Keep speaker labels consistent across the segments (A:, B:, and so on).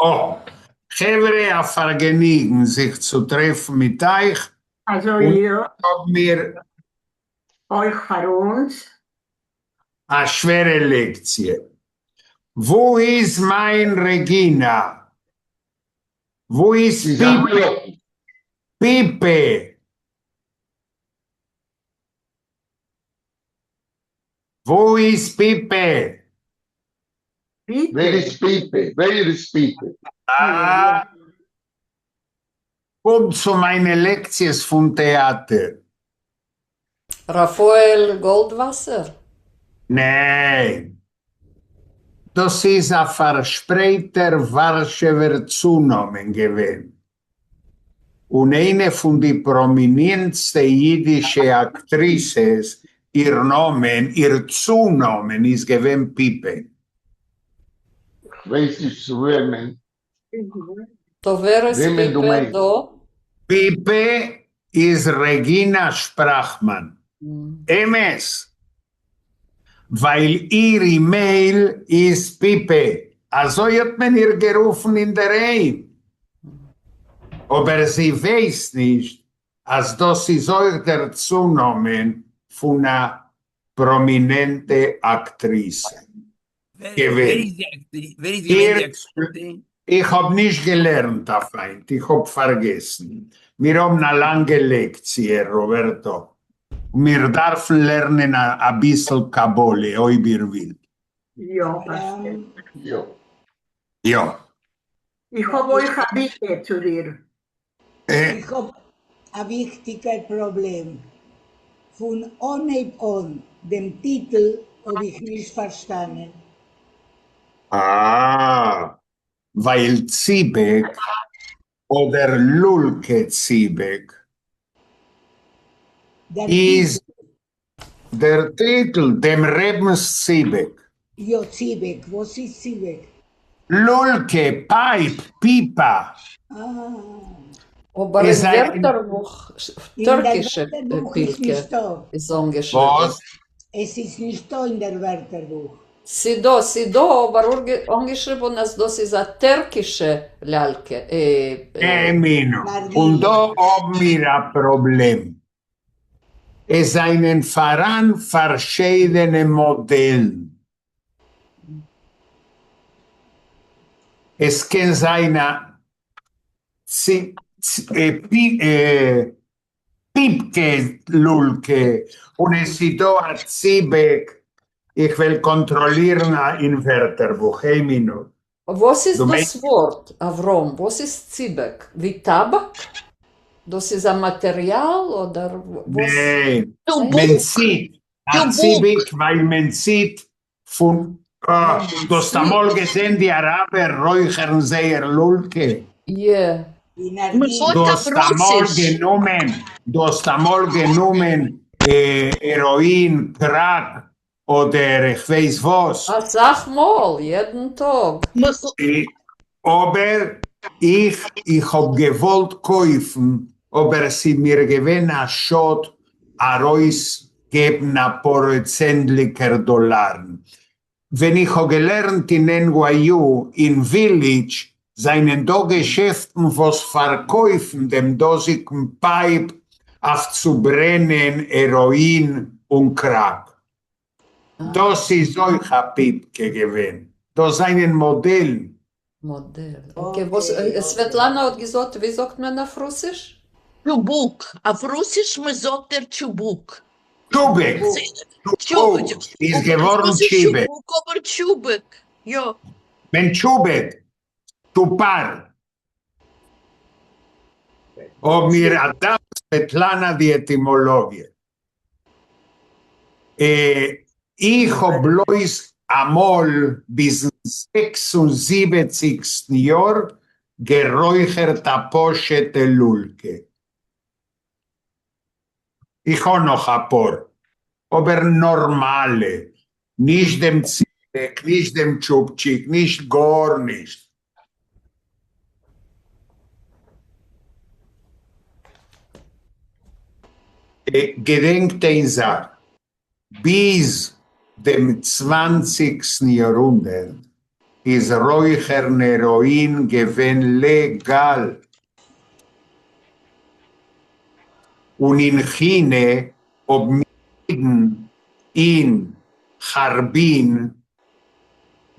A: אה, חברה א פארגעניגן זיך צו טרעפן מיט אייך,
B: אזוי
A: און
B: יא.
A: האב מיר.
B: אויך פאר אונז.
A: א שווערע לעקציע. וואו איז מיין רעגינא? וואו איז
C: איז
A: פיפע?
C: אנטלאפן.
A: פיפע! וואו איז פיפע?
B: פיפע?
C: ווער איז פיפע? ווער איז פיפע?
A: אה! קום צו מיינע לעקציעס פון טעאטער.
D: רפאל גאלדוואסער?
A: ניין. דאס איז א פארשפרייטער ווארשעווער צונאמען געווען, און איינע פון די פראמינענטסטע אידישע אקטריסעס, איר נאמען, איר צונאמען איז געווען פיפע.
C: כ'ווייס נישט צו וועמען
D: טא ווער איז
C: וועמען דו
D: פיפע
C: מיינסט.
D: דא?
A: פיפע איז רעגינא שפראכמאן. אמת? ווייל איר אימעיל איז פיפע, אזוי האט מען איר גערופן אינדערהיים. אבער זי ווייסט נישט אז דאס איז אויך דער צונאמען פון א פראמינענטע אקטריסע.
E: ווער
A: געווען.
E: איז די אקטרי ווער איז געווען
A: איר
E: די אקטריסע?
A: איך האב נישט געלערנט אויף היינט, איך האב פארגעסן. מיר האבן א לאנגע לעקציע, ראבערטא, און מיר דארפן לערנען אביסל קבלה, אויב איר ווילט.
B: יא, פארשטענדליך.
C: יא.
A: יא.
B: איך האב אויך א ביטע צו דיר.
F: איך האב א וויכטיגער פראבלעם. פון אנהייב אן, דעם טיטל האב איך נישט פארשטאנען.
A: אה, ווייל ציבעק אדער לולקע ציבעק
F: דער
A: איז
F: טיטל.
A: דער טיטל, דעם רבינ'ס ציבעק.
F: יא ציבעק, וואס איז ציבעק?
A: לולקע, pipe, פיפא.
F: אה.
D: אבער
A: איז
D: אין
A: זיין.
D: ווערטערבוך
F: אין דער
D: טערקישע
F: ווערטערבוך איז
D: פילקע
F: נישטא.
D: איז אנגעשריבן.
A: וואס?
F: עס איז נישטא אין דער ווערטערבוך.
D: ס'דא, ס'דא, אבער אנגעשריבן אז דאס איז א טערקישע ליאלקע.
A: אמינו. און דא
F: נארגילה.
A: האבן מיר א פראבלעם. עס זענען פאראן פארשידענע מאדעלן. עס קען זיין א פיפקע לולקע און עס איז דא א ציבעק, איך וועל קאנטראלירן א אין ווערטערבוך, איין מינוט.
D: וואס איז
A: דו
D: דאס
A: מיינסט?
D: ווארט, אברהם? וואס איז ציבעק? ווי טאבאק? דאס איז א מאטעריאל אדער וואס?
A: ניין,
D: ניין?
A: מען
G: טובוק,
A: ציט א
G: טובוק.
A: ציביק ווייל מען ציט פון אה,
D: אה, מען
A: דו האסט
D: ציט.
A: אמאל געזען די אראבער רויכערן זייער לולקע?
D: יע.
F: די
G: מען
F: נארגילה.
G: זאגט
A: דו
G: אויף
A: האסט אמאל
G: רוסיש.
A: גענומען, דו האסט אמאל גענומען העראאין, קראק, אדער איך ווייס וואס?
D: אסאך מאל, יעדן טאג.
A: אבער איך איך האב געוואלט קויפן אבער ס'איז מיר געווען א שאד ארויס געבן אפאר צענדליגער דאלארן. ווען איך האב געלערנט אין NYU אין ווילידזש זענען דא געשעפטן וואס פארקויפן דעם דאזיגן pipe אויף צו ברענען העראאין און קראק. דאס איז אויך א פיפקע געווען. דאס זענען מאדעלן.
D: מאדעל. Okay, וואס סוועטלאנא האט געזאגט, ווי זאגט מען אויף רוסיש?
G: טשובוק. אויף רוסיש מען זאגט ער טשובוק.
A: טשובעק. טשובוק איז געווארן טשיבעק.
G: טשובוק אבער טשובעק. יא.
A: מען טשובעט. טשופאר. האב מיר א דאנק סוועטלאנא די עטימאלאגיע. איך האב בלויז אמאל ביזן זעקס און זיבעציגסטן יאר גערויכערט א פשוטע לולקע. איך האב נאך אפאר, אבער נארמאלע, נישט דעם ציבעק, נישט דעם טשופטשיק, נישט גארנישט. געדענקט איין זאך, ביז דעם צוואנציגסטן יארהונדערט איז רויכערן העראאין געווען לעגאל, און אין כינע האבן אידן אין הארבין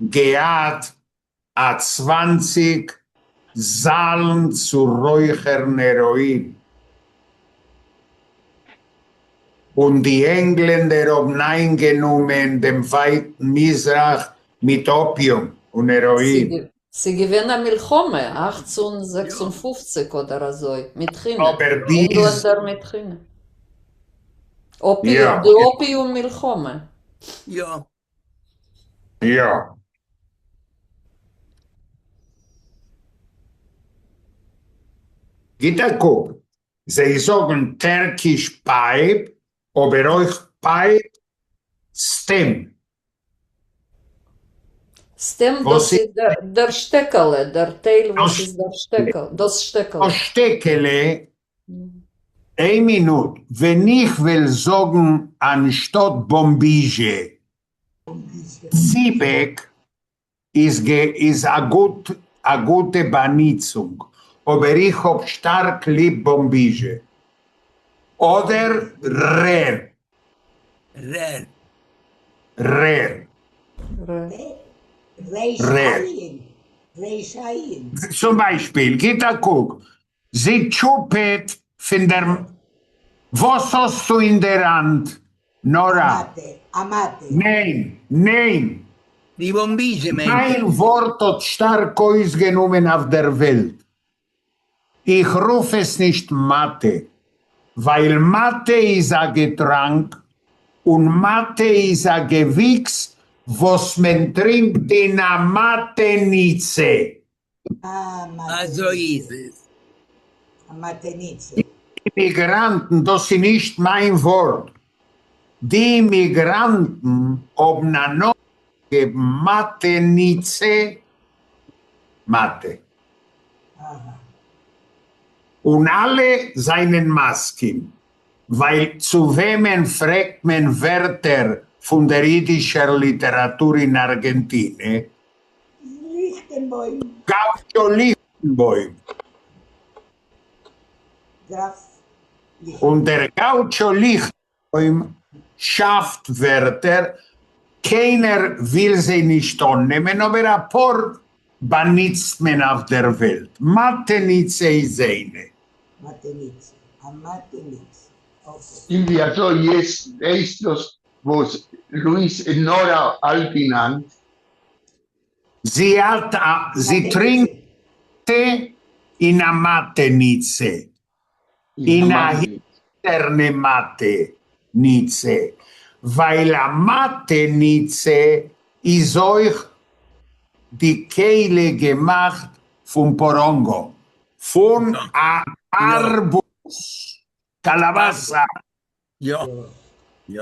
A: געהאט א 20 זאלן צו רויכערן העראאין, און די ענגלענדער האבן איינגענומען דעם ווייטן מזרח מיט אפיום און העראאין.
D: ס'איז געווען א מלחמה, 1856 אדער אזוי, מיט כינע.
A: אבער ביז.
D: ענגלענדער מיט כינע. אפיום,
A: יא.
D: די אפיום מלחמה.
E: יא.
A: יא. גיט א קוק, זיי זאגן Turkish pipe, אבער אויך pipe stem.
D: Stem,
A: וואס
D: דאס איז דער שטעקעלע, דער טייל וואס איז דער שטעקל, דאס שטעקעלע.
A: דאס שטעקעלע, איין מינוט, ווען איך וועל זאגן אנשטאט bombilla, ציבעק איז איז א גוט א גוטע באניצונג, אבער איך האב שטארק ליב bombilla. אדער רער.
E: רער.
A: רער.
F: רער.
A: צום ביישפיל, גיט א קוק, זי טשופעט פון דער, וואס האסטו אין דער האנט, נארא?
F: א מאטע.
A: ניין, ניין.
E: די bombilla מיינט.
A: מיין ווארט האט שטארק אויסגענומען אויף דער וועלט. איך רוף עס נישט מאטע, ווייל מאטע איז א געטראנק און מאטע איז א געוויקס וואס מען טרינקט אין א מאטעניצע.
E: אזוי איז עס.
F: א מאטעניצע.
A: אימיגראנטן, דאס איז נישט מיין ווארט. די אימיגראנטן האבן א נאמען געגעבן מאטעניצע, מאטע. און אלע זענען מסכים, ווייל צו וועמען פרעגט מען ווערטער פון דער אידישער ליטעראטור אין ארגענטינע?
F: ליכטענבוים.
A: גאוטשא ליכטענבוים.
F: גראף
A: און דער גאוטשא ליכטענבוים שאפט ווערטער, קיינער וויל זיי נישט אננעמען, אבער אפאר באניצט מען אויף דער וועלט. מאטעניצע איז איינע.
F: מאטעניצע, א מאטעניצע. Okay.
C: און ווי אזוי הייסט דאס וואס לואיס נארא האלט אין האנט?
A: זי האט א, זי טרינקט אין א מאטעניצע. אין א הילצערנע מאטעניצע. ווייל א מאטעניצע איז אויך די כלי געמאכט פון porongo, פון א ארבוז, calabaza.
E: יא. יא.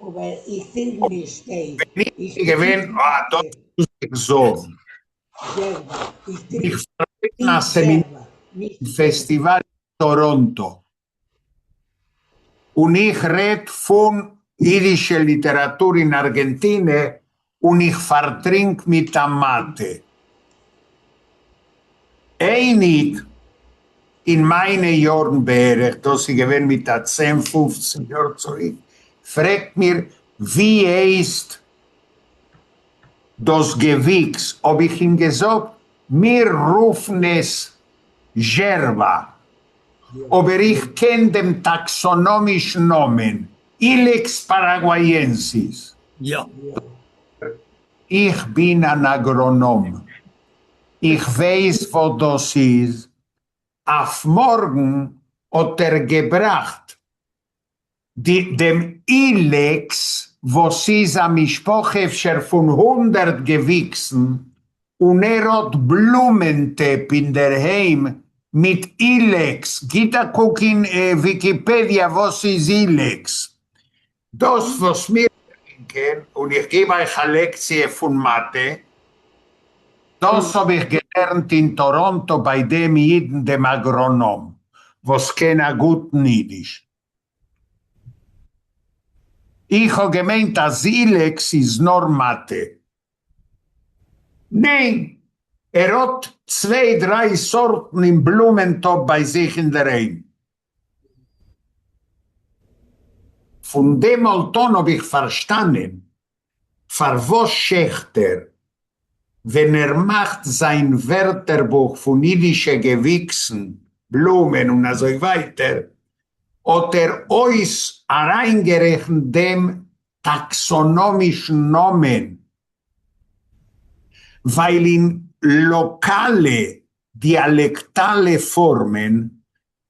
F: אבער איך טרינק נישט טיי.
A: ווען איך בין געווען, אה, דאס מוז איך זאגן.
F: איך טרינק
A: איך פארטרעטן א סעמינאר אין פעסטיוואל אין טאראנטא, און איך רעד פון אידישע ליטעראטור אין ארגענטינע, און איך פארטרינק מיט א מאטע. איין איד אין מיינע יארן בערך, דאס איז געווען מיט א צען פופצן יאר צוריק, פרעגט מיר ווי הייסט דאס געוויקס, האב איך אים געזאגט מיר רופן עס yerba, אבער איך קען דעם טאקסאנאמישן נאמען, Ilex paraguayensis.
E: יא.
A: איך בין אן אגראנאם. איך ווייס וואס דאס איז. אויף מארגן האט ער געבראכט די דעם Ilex, וואס איז א משפחה אפשר פון 100 געוויקסן, און ער האט בלומענטעפ אינדערהיים מיט Ilex. גיט א קוק אין וויקיפעדיע וואס איז Ilex. דאס וואס מיר טרינקען, און איך געב אייך א לעקציע פון מאטע, דאס האב איך געלערנט אין טאראנטא ביי דעם אידן דעם אגראנאם, וואס קען א גוטן אידיש. איך האב געמיינט אז Ilex איז נאר מאטע. ניין, ער האט צוויי דריי סארטן אין בלומען-טאפ ביי זיך אינדערהיים. פון דעמאלט אן האב איך פארשטאנען פארוואס שעכטער ווען ער מאכט זיין ווערטערבוך פון אידישע געוויקסן, בלומען און אזוי ווייטער, האט ער אויס אריינגערעכנט דעם טאקסאנאמישן נאמען, ווייל אין לאקאלע דיאלעקטאלע פארמען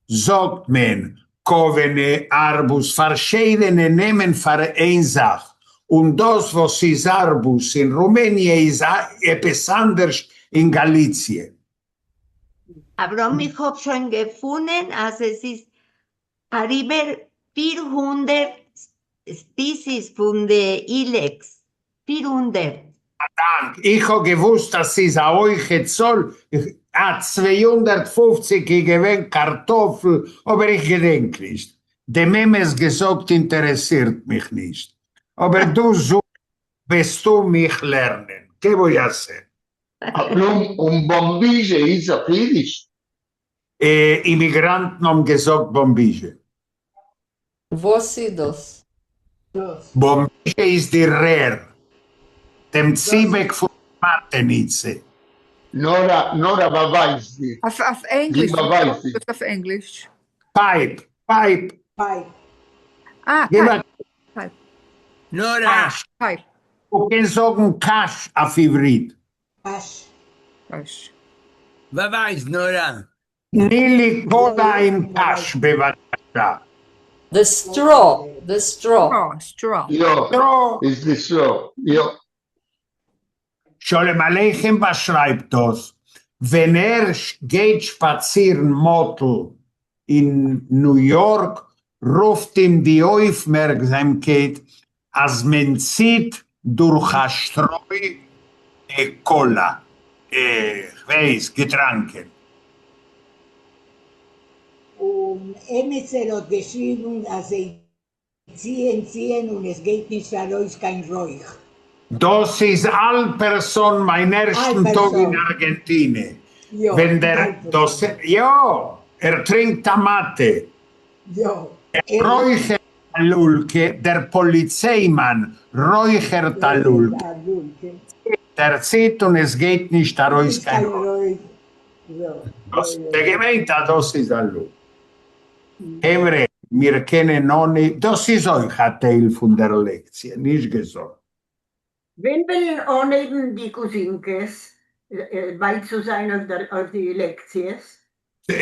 A: זאגט מען קאווענע, ארבוז, פארשיידענע נעמען פאר איין זאך, און דאס וואס איז ארבוז אין רומעניע איז עפעס אנדערש אין גאליציע.
H: אברהם איך האב שוין געפונען אז עס איז אריבער 400 species פון די Ilex, 400.
A: א דאנק, איך האב געוואוסט אז ס'איז א הויכע צאל, א 250 איז געווען קארטאפל, אבער איך געדענק נישט, דעם אמת געזאגט אינטערעסירט מיך נישט, אבער דו זאגסט וועסטו מיך לערנען, כמו יעשה.
C: אברהם, און bombilla איז אויף אידיש?
A: אימיגראנטן האבן געזאגט bombilla.
D: וואס איז דאס?
A: bombilla איז די רער, דעם ציבעק פון מאטעניצע.
C: נאָרא, נאָרא באַווייזט דיר.
I: אויף ענגליש.
C: זי באַווייזט דיר.
I: אויף ענגליש.
A: Pipe, pipe.
F: Pipe.
I: אה,
A: גיב א
I: Pipe. Pipe.
E: נאָרא.
A: קאַש.
I: Pipe.
A: דו קענסט זאגן קאש אויף עברית.
F: קאש.
I: קאש.
E: באַווייז, נאָרא.
A: תני לי קולה עם קש בבקשה.
D: The straw, the straw.
I: Straw, straw.
C: יא,
A: Straw.
C: איז די straw, יא.
A: שלום עליכם באשרייבט דאס, ווען ער גייט שפאצירן מאטל אין ניו יארק, רופט אים די אויפמערקזאמקייט אז מען ציט דורך א שטרוי קאלא, כ'ווייס, געטראנקען.
F: און עמעצער האט געשריבן אז זיי ציען ציען און עס גייט נישט ארויס קיין רויך.
A: דאס איז אלפערסאן מיין ערשטן טאג אין ארגענטינע,
F: יא,
A: ווען דער דאס יא, ער טרינקט א מאטע.
F: יא,
A: ער רויכערט א לולקע, דער פאליציי-מאן רויכערט א לולקע. ער ציט און עס גייט נישט ארויס קיין רויך. דאס האט ער געמיינט אז דאס איז א לולקע. חברה, מיר קענען אנ. דאס איז אויך א טייל פון דער לעקציע, נישט געזאגט.
B: ווען וועלן אנהייבן די קוזינקעס בייצוזיין אויף די לעקציעס?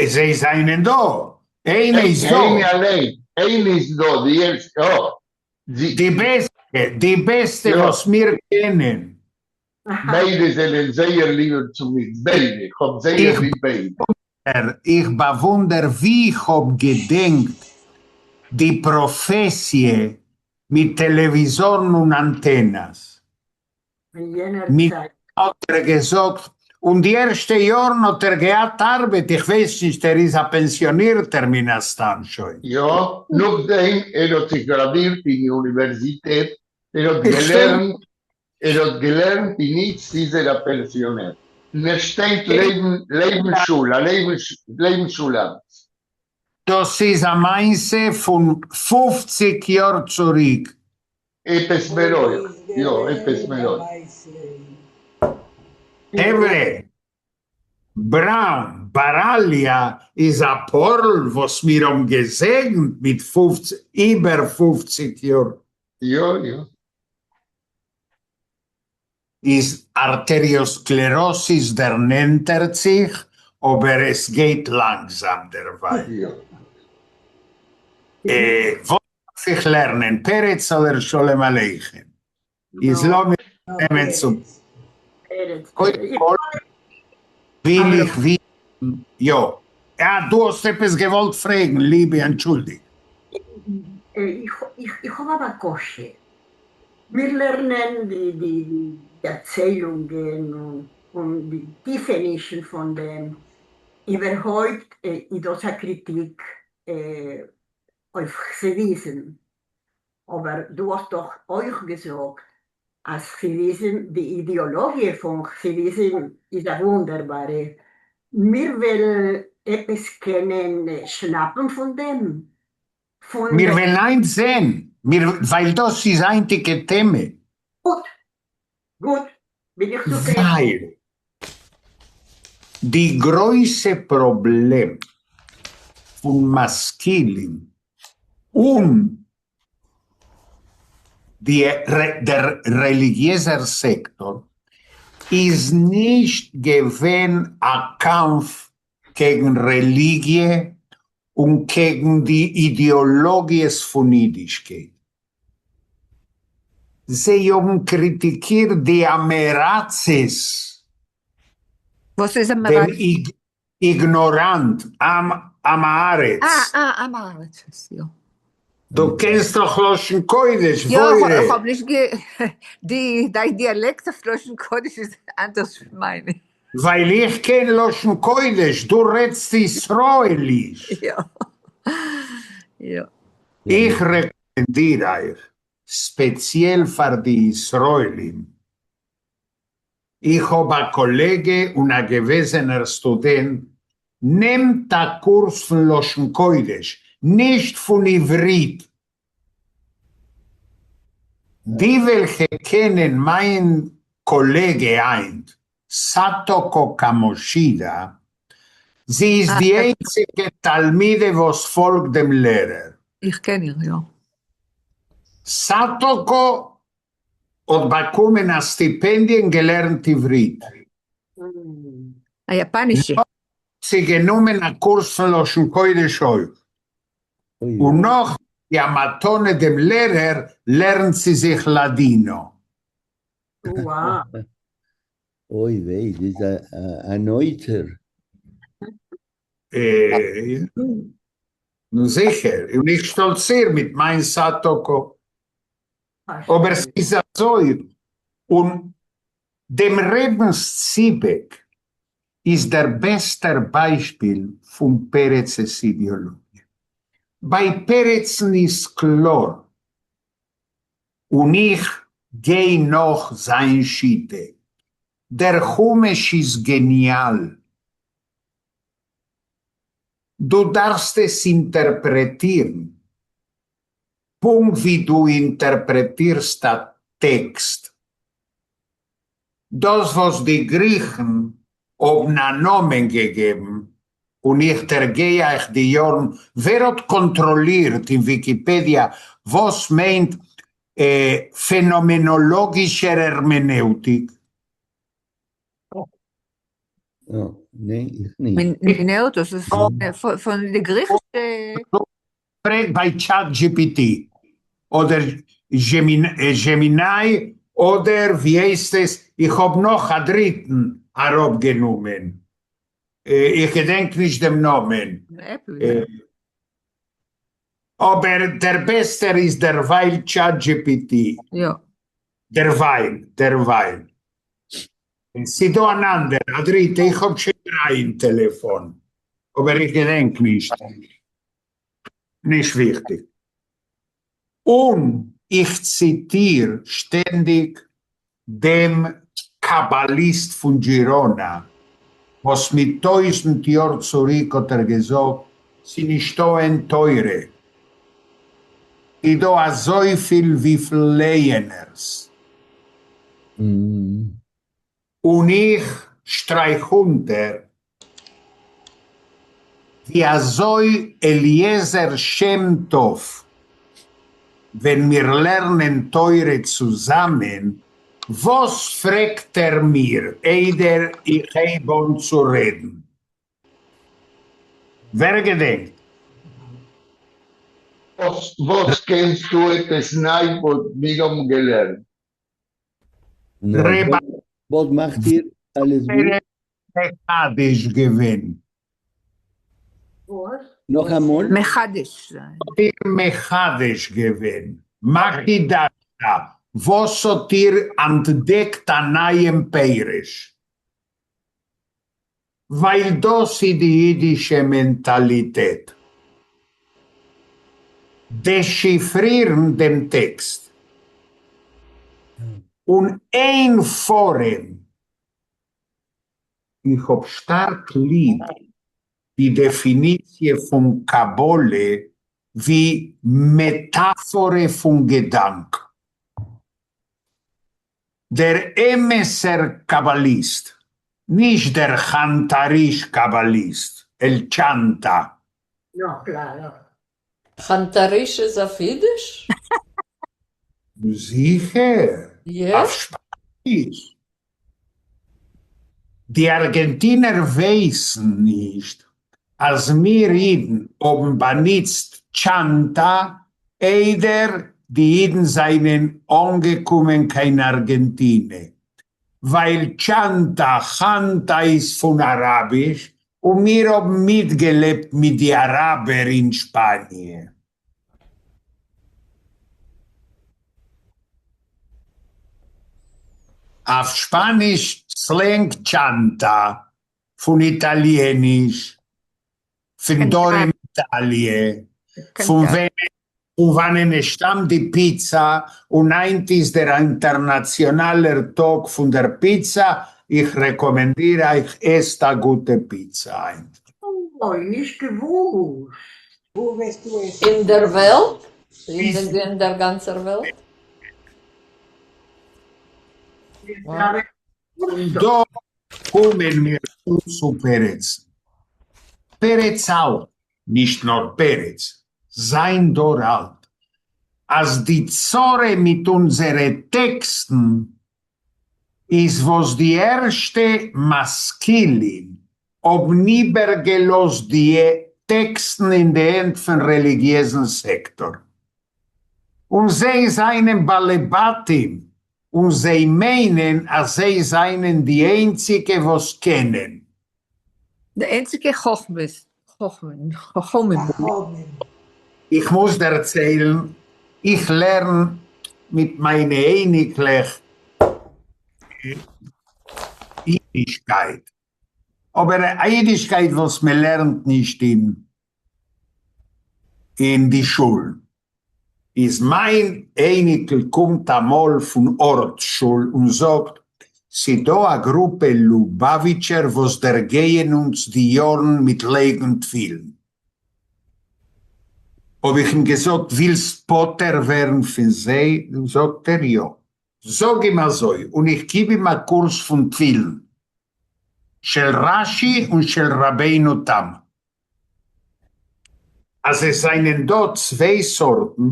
A: זיי זענען דא. איינע איז דא.
C: איינע אליין. איינע איז דא, די ערשטע. יא. זי.
A: די בעסטע, די בעסטע וואס מיר קענען.
C: ביידע זענען זייער ליב צו מיר. ביידע. איך האב זייער ליב ביידע.
A: איך באוואונדער ווי איך האב געדענקט די פראפעסיע מיט טעלעוויזארן און אנטענאס.
B: אין יענער
A: מיר
B: צייט.
A: האט ער געזאגט, און די ערשטע יארן האט ער געהאט ארבעט, איך ווייס נישט, ער איז א פענסיאנירטער מן הסתם שוין.
C: יא, נאכדעם ער האט זיך גראדירט אין אוניווערזיטעט, ער האט געלערנט, ער האט געלערנט און איצט איז ער א פענסיאנער. און ער שטייט לעבן, לעבן שול, א לעבן, לעבן שול-אמט.
A: דאס איז א מעשה פון 50 יאר צוריק.
C: עפעס מער אויך, יא, עפעס מער אויך.
A: חברה, בראון, באראליא איז א פארל וואס מיר האבן געזעגנט מיט 50, איבער 50 יאר.
C: יא, יא.
A: איז ארטעריאסקלעראסיס דערנענטערט זיך, אבער עס גייט לאנגזאם דערווייל.
C: יא.
A: וואס דארף איך לערנען, פרץ אדער שלום עליכם? איז לאמיר נעמען צום
B: פרץ.
A: קודם כל וויל איך וויסן, יא. אה, דו האסט עפעס געוואלט פרעגן, ליבי, אנטשולדיג.
B: איך האב א בקשה. מיר לערנען די די דערציילונגען און די טיפענישן פון דעם, איבערהויפט איז דאס א קריטיק אויף חסידיזם, אבער דו האסט דאך אויך געזאגט אז חסידיזם, די אידעאלאגיע פון חסידיזם איז א וואונדערבארע. מיר וועלן עפעס קענען שנאפן פון דעם? פון
A: מיר וועלן היינט זען, מיר, ווייל דאס איז היינטיגע טעמע.
B: גוט, גוט, בין איך צופרידן.
A: ווייל די גרויסע פראבלעם פון משכילים און די דער רעליגיעזער סעקטאר איז נישט געווען א קאמף קעגן רעליגיע און קעגן די אידעאלאגיעס פון אידישקייט. זיי האבן קריטיקירט די עם-הארצות.
I: וואס איז
A: דעם
I: עם הארץ?
A: איגנאראנט עם עם הארץ.
I: אה, אה, עם הארצות, יא.
A: דו קענסט דאך לשון קודש,
I: יא,
A: וואוירע.
I: איך האב נישט גע... די, דיין דיאלעקט אויף לשון קודש איז אנדערש פון מיינע.
A: ווייל איך קען לשון קודש, דו רעדסט ישראליש.
I: יא. יא.
A: איך רעקאמענדיר אייך, ספעציעל פאר די ישראלים. איך האב א קאלעגע און א געוועזענער סטודענט, נעמט א קורס פון לשון קודש, נישט פון עברית. די וועלכע קענען מיין קאלעגע היינט, סאטאקא קאמאשידא, זי איז די איינציגע תלמידה וואס פאלגט דעם לערער.
I: איך קען איר, יא.
A: סאטאקא האט באקומען א סטיפענדיע און געלערנט עברית.
I: א יאפאנישע.
A: נאך האט זי גענומען א קורס פון לשון קודש אויך. און נאך ווי א מתנה דעם לערער לערנט זי זיך לאדינא.
E: אוי וויי, דאס איז אן אוצר.
A: נו זיכער, און איך שטאלציר מיט מיין סאטאקא. אבער ס'איז אזוי, און דעם רבינ'ס ציבעק איז דער בעסטער ביישפיל פון פרצ'ס אידעאלאגיע. ביי פרצ'ן איז קלאר, און איך גיי נאך זיין שיטה, דער חומש איז געניאל. דו דארפסט עס אינטערפרעטירן פונקט ווי דו אינטערפרעטירסט א טעקסט. דאס וואס די גריכן האבן א נאמען געגעבן, און איך דערגיי אייך די יארן, ווער האט קאנטראלירט אין וויקיפעדיע וואס מיינט פענאמענאלאגישער הערמענעוטיק?
E: ניין, איך נישט.
I: דאס איז פון די גריכישע.
A: פרעג ביי טשאט דזשי פי טי אדער דזשעמיניי אדער ווי הייסט עס, איך האב נאך א דריטן אראפגענומען, איך געדענק נישט דעם נאמען, אבער דער בעסטער איז דערווייל טשאט דזשי פי טי. דערווייל, דערווייל. ס'דא אן אנדערע, א דריטע, איך האב שוין דריי אין טעלעפאן, אבער איך געדענק נישט. נישט וויכטיג. און איך ציטיר שטענדיג דעם קאבאליסט פון דזשיראנא וואס מיט טויזנט יאר צוריק האט ער געזאגט ס'נישטא איין תורה, ס'דא אזויפיל וויפיל לייענערס. און איך שטרייך אונטער ווי אזוי אליעזר שם טוב ווען מיר לערנען תורה צוזאמען, וואס פרעגט ער מיר איידער איך הייב אן צו רעדן? ווער געדענקט?
C: וואס קענסטו עפעס ניי וואס מיר האבן געלערנט?
A: ר'
E: וואס מאכט איר? אלעס גוט?
A: מחדש געווען.
B: וואס?
E: נאכאמאל?
I: מחדש זיין.
A: האט איר מחדש געווען? מה חידשת? וואס האט איר אנטדעקט א נייעם פירוש? ווייל דאס איז די אידישע מענטאליטעט. דעשיפרירן דעם טעקסט. און איין פארעם. איך האב שטארק ליב די דעפיניציע פון קבלה ווי מעטאפארע פון געדאנק. דער אמת'ער קבליסט, נישט דער חאנטאריש קבליסט, el chanta.
B: No, claro.
D: חאנטאריש איז אויף אידיש?
A: זיכער,
D: יא?
A: אויף שפאניש. די ארגענטינער ווייסן נישט אז מיר אידן האבן באנוצט chanta איידער די אידן זענען אנגעקומען קיין ארגענטינע, ווייל chanta, chanta איז פון אראביש און מיר האבן מיטגעלעבט מיט די אראבער אין שפאניע. אויף שפאניש slang chanta, פון איטאליעניש, פון דרום איטאליע, פון ווען פון וואנען עס שטאמט די פיצא, און היינט איז דער אינטערנאציאנאלער טאג פון דער פיצא, איך רעקאמענדיר אייך עסט א גוטע פיצא היינט.
B: אוי, נישט געוואוסט.
F: וואו וועסטו עסן?
D: אין דער וועלט? אין דער גאנצער וועלט?
A: און דא קומען מיר צו צו פרץ. פרץ האלט, נישט נאר פרץ, זיין דור האלט, אז די צרה מיט אונזערע טעקסטן איז וואס די ערשטע משכילים האבן איבערגעלאזט די טעקסטן אין די הענט פון רעליגיעזן סעקטאר. און זיי זענען בעלי בתים און זיי מיינען אז זיי זענען די איינציגע וואס קענען.
I: די איינציגע חכמות, חכמים, חכמים.
F: חכמים.
A: איך מוז דערציילן, איך לערן מיט מיינע אייניקלעך אידישקייט, אבער א אידישקייט וואס מען לערנט נישט אין אין די שולן. איז מיין אייניקל קומט אמאל פון ארט שול און זאגט, ס'דא א גרופע לובאוויטשער וואס דערגייען אונז די יארן מיט לייגן תפילין. האב איך אים געזאגט, ווילסט פטור ווערן פון זיי? זאגט ער, יא. זאג אים אזוי, און איך גיב אים א קורס פון תפילין של רשי און של רבינו תם. אז עס זענען דא צוויי סארטן,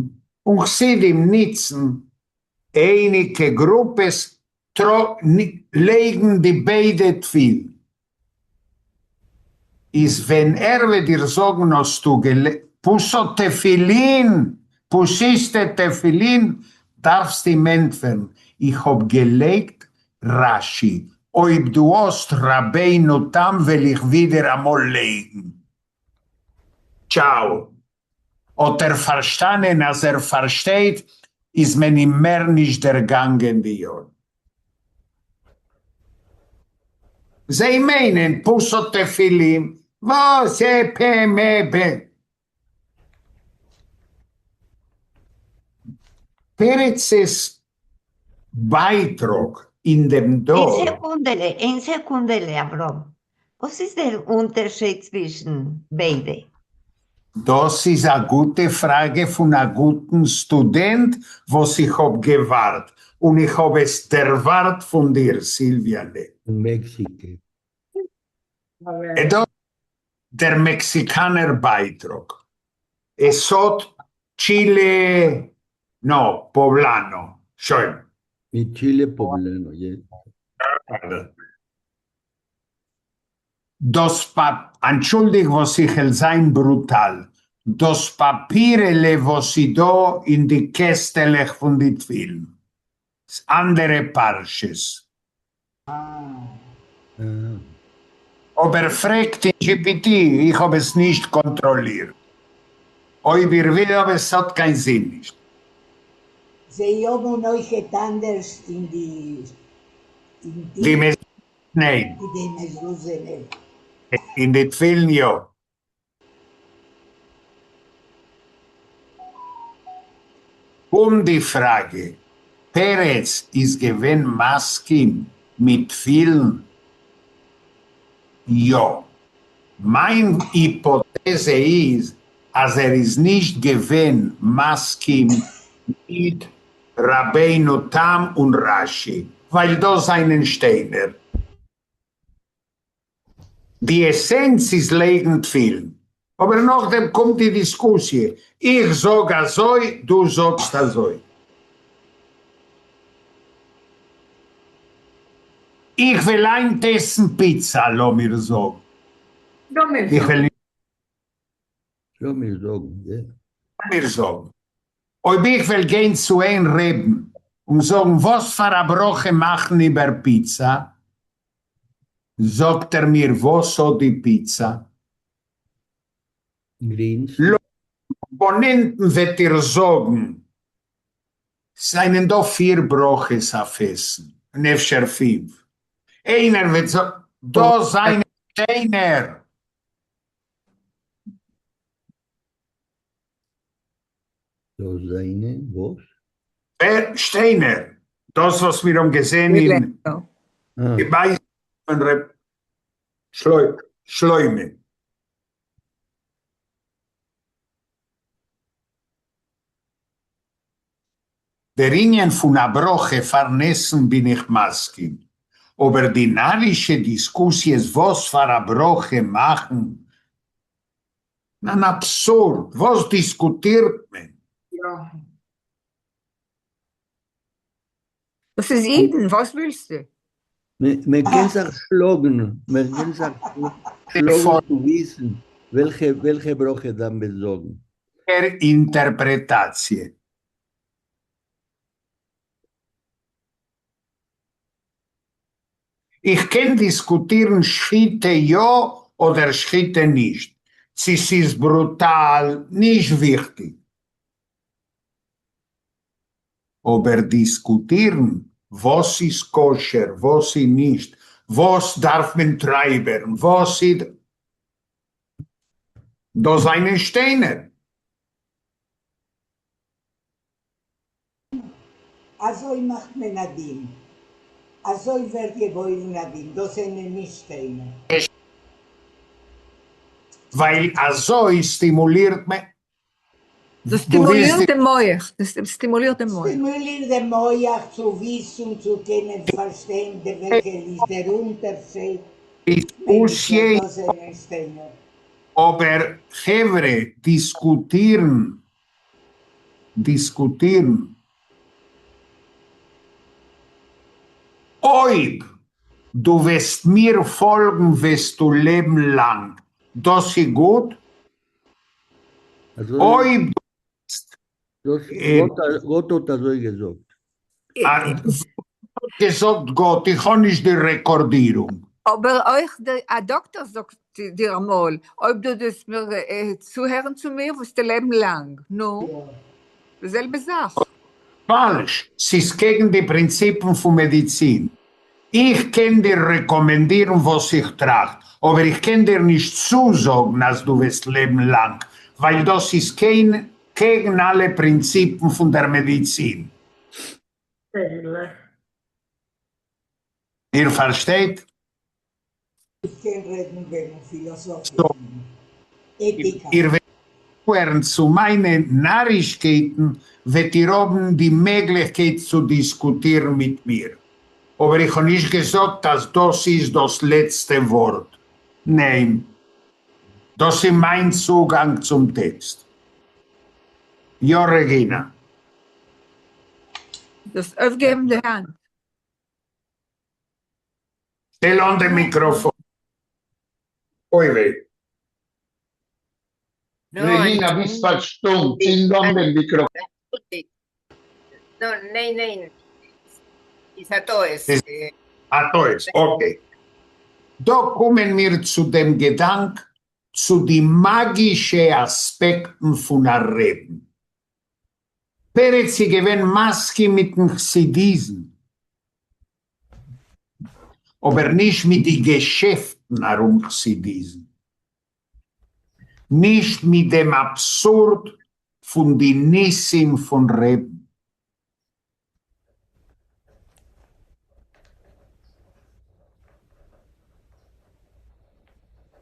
A: און חסידים ניצן אייניגע גרופעס לייגן די ביידע תפילין. איז ווען ער וועט דיר זאגן האסטו puso תפילין, pusiste תפילין, דארפסט אים ענטפערן, איך האב געלייגט רשי, אויב דו האסט רבינו תם וועל איך ווידער אמאל לייגן. טשאו. האט ער פארשטאנען אז ער פארשטייט, איז מען אים מער נישט דערגאנגען די יארן. זיי מיינען puso תפילין, וואס ע פ מ ב. פרצ'ס בייטראג אין דעם דור.
H: איין סעקונדעלע, איין סעקונדעלע אברהם, וואס איז דער אונטערשייד צווישן ביידע?
A: דאס איז א גוטע פראגע פון א גוטן סטודענט וואס איך האב געווארט, און איך האב עס דערווארט פון דיר סילוויא'לע.
E: פון מעקסיקע.
A: דער מעקסיקאנער בייטראג. עס האט chile, no, poblano. שוין.
E: מיט chile poblano, yes.
A: דאס פא, אנטשולדיג וואס איך על זיין ברוטאל, דאס פאפירעלע וואס איז דא אין די קעסטעלעך פון די תפילין. אנדערע פרשות. אבער פרעגט אין GPT, איך האב עס נישט קאנטראלירט. אויב איר ווילט אבער עס האט קיין זין נישט.
F: זיי האבן אויכעט אנדערש אין די אין
A: די
F: די
A: מזוזות ניין.
F: די מזוזה ניין.
A: אין די תפילין יא. קומט די פראגע. פרץ איז געווען מסכים מיט תפילין? יא. מיין היפאטעזע איז אז ער איז נישט געווען מסכים מיט רבינו תם און רשי, ווייל דאס זענען שטיינער. די עסענץ איז לייגן תפילין, אבער נאכדעם קומט די דיסקוסיע, איך זאג אזוי, דו זאגסט אזוי. איך וויל היינט עסן פיצא, לאמיר זאגן.
B: לאמיר
A: איך
B: זאגן.
A: וויל
E: לאמיר זאגן, יא.
A: לאמיר זאגן. אויב איך וועל גיין צו איין רעבן און זאגן וואס פאר א ברכה מאכן איבער פיצא, זאגט ער מיר וואס האט די פיצא?
E: גרינס.
A: לויט אבאנענטן וועט איר זאגן ס'זענען דא פיר ברכות אויף עסן, און אפשר פינף. איינער וועט זאגן דאס זענען שטיינער.
E: דאס זענען וואס?
A: ווער? שטיינער. דאס וואס מיר האבן געזען אין די בית פון ר' שלמה. דער ענין פון א ברכה פארן עסן בין איך מסכים, אבער די נארישע דיסקוסיעס וואס פאר א ברכה מאכן, אן אבסורד, וואס דיסקוטירט מען?
I: יא. דאס איז אידן, וואס ווילסטו?
E: מען קען זיך שלאגן, מען קען זיך שלאגן צו וויסן וועלכע וועלכע ברכה דארף מען זאגן.
A: אינטערפרעטאציע. איך קען דיסקוטירן שחיטה יא אדער שחיטה נישט, צו ס'איז ברוטאל, נישט וויכטיג. אבער דיסקוטירן וואס איז כשר וואס איז נישט, וואס דארף מען טרייבערן וואס איז, דאס זענען שטיינער.
F: אזוי מאכט מען א דין. אזוי ווערט געבוירן א דין. דאס זענען נישט שטיינער.
A: ווייל אזוי סטימולירט מען.
I: דאס סטימולירט דעם מח. דאס סטימולירט דעם מח.
F: סטימולירט דעם מח צו וויסן, צו קענען פארשטיין די וועלכער איז דער אונטערשייד.
A: דיסקוסיע.
F: דאס זענען שטיינער.
A: אבער חברה דיסקוטירן דיסקוטירן אויב דו וועסט מיר פאלגן וועסטו לעבן לאנג, דאס איז גוט? אויב דו וועסט.
E: גאט האט אזוי געזאגט.
A: האט געזאגט גאט, איך האב נישט די רעקארדירונג.
I: אבער אויך א דאקטער זאגט דיר אמאל, אויב דו וועסט מיר צוהערן צו מיר וועסטו לעבן לאנג. נו, די זעלבע זאך.
A: פאלש, ס'איז קעגן די פרינציפן פון מעדיצין. איך קען דיר רעקאמענדירן וואס איך טראכט, אבער איך קען דיר נישט צוזאגן אז דו וועסט לעבן לאנג, ווייל דאס איז קעגן אלע פרינציפן פון דער מעדיצין. איר פארשטייט?
F: איך קען רעדן וועגן פילאזאפיע, עטיקה.
A: איר וועט צוהערן צו מיינע נארישקייטן וועט איר האבן די מעגליכקייט צו דיסקוטירן מיט מיר. אבער איך האב נישט געזאגט אז דאס איז דאס לעצטע ווארט. ניין. דאס איז מיין צוגאנג צום טעקסט. יא רעגינא.
I: דאס אויפגעבן די האנט.
A: שטעל אן דעם מיקראפאן. אוי וויי.
C: רעגינא ביסט פארשטומט, צינד אן דעם מיקראפאן.
J: ניין ניין, איז א טעות.
A: א טעות, okay. דא קומען מיר צו דעם געדאנק צו די מאגישע אספעקטן פון א רעבן. פרץ איז געווען מסכים מיטן חסידיזם, אבער נישט מיט די געשעפטן ארום חסידיזם, נישט מיט דעם אבסורד פון די ניסים פון רעבן.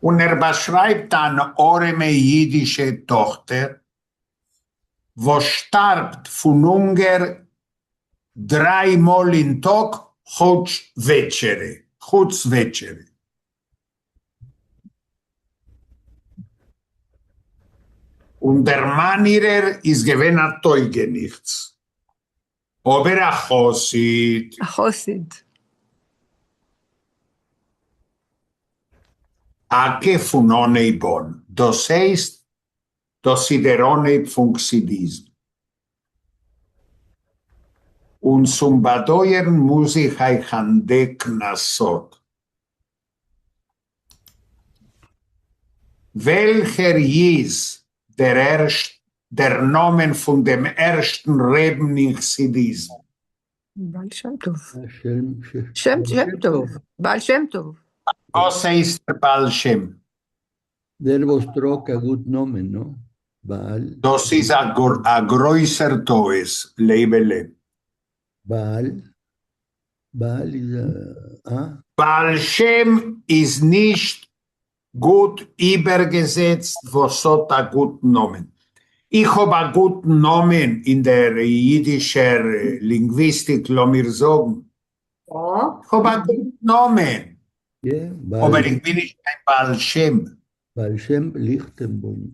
A: און ער באַשרײַבט אַן אָרעמע ייִדישע טאָכטער, וואָס שטאַרבט פֿון הונגער דרײַ מאָל אין טאָג חוץ וועטשערע, חוץ וועטשערע. און דער מאַן אירער איז געווען אַ טויגעניכטס, אָבער אַ חסיד.
I: אַ חסיד.
A: טאַקע פֿון אָנהייב אָן, דאָס הייסט, דאָס איז דער אָנהייב פֿון חסידיזם. און צום באַדויערן מוז איך אײַך אַנטדעקן אַ סוד. וועלכער איז דער ערשט דער נאמען פון דעם ערשטן רעבן אין חסידיזם?
I: בעל שם טוב. שם שם טוב. בעל שם טוב.
A: וואס הייסט דער בעל שם?
E: דער וואס טראגט א גוט נאמען, נא? בעל.
A: דאס איז א גרויסער טעות, לייבעלע.
E: בעל? בעל איז א. אה?
A: בעל שם איז נישט גוט איבערגעזעצט וואס האט א גוטן נאמען. איך האב א גוטן נאמען אין דער אידישער לינגוויסטיק לאמיר זאגן. איך האב א גוטן נאמען. אבער איך בין נישט קיין בעל שם.
E: בעל שם ליכטענבוים.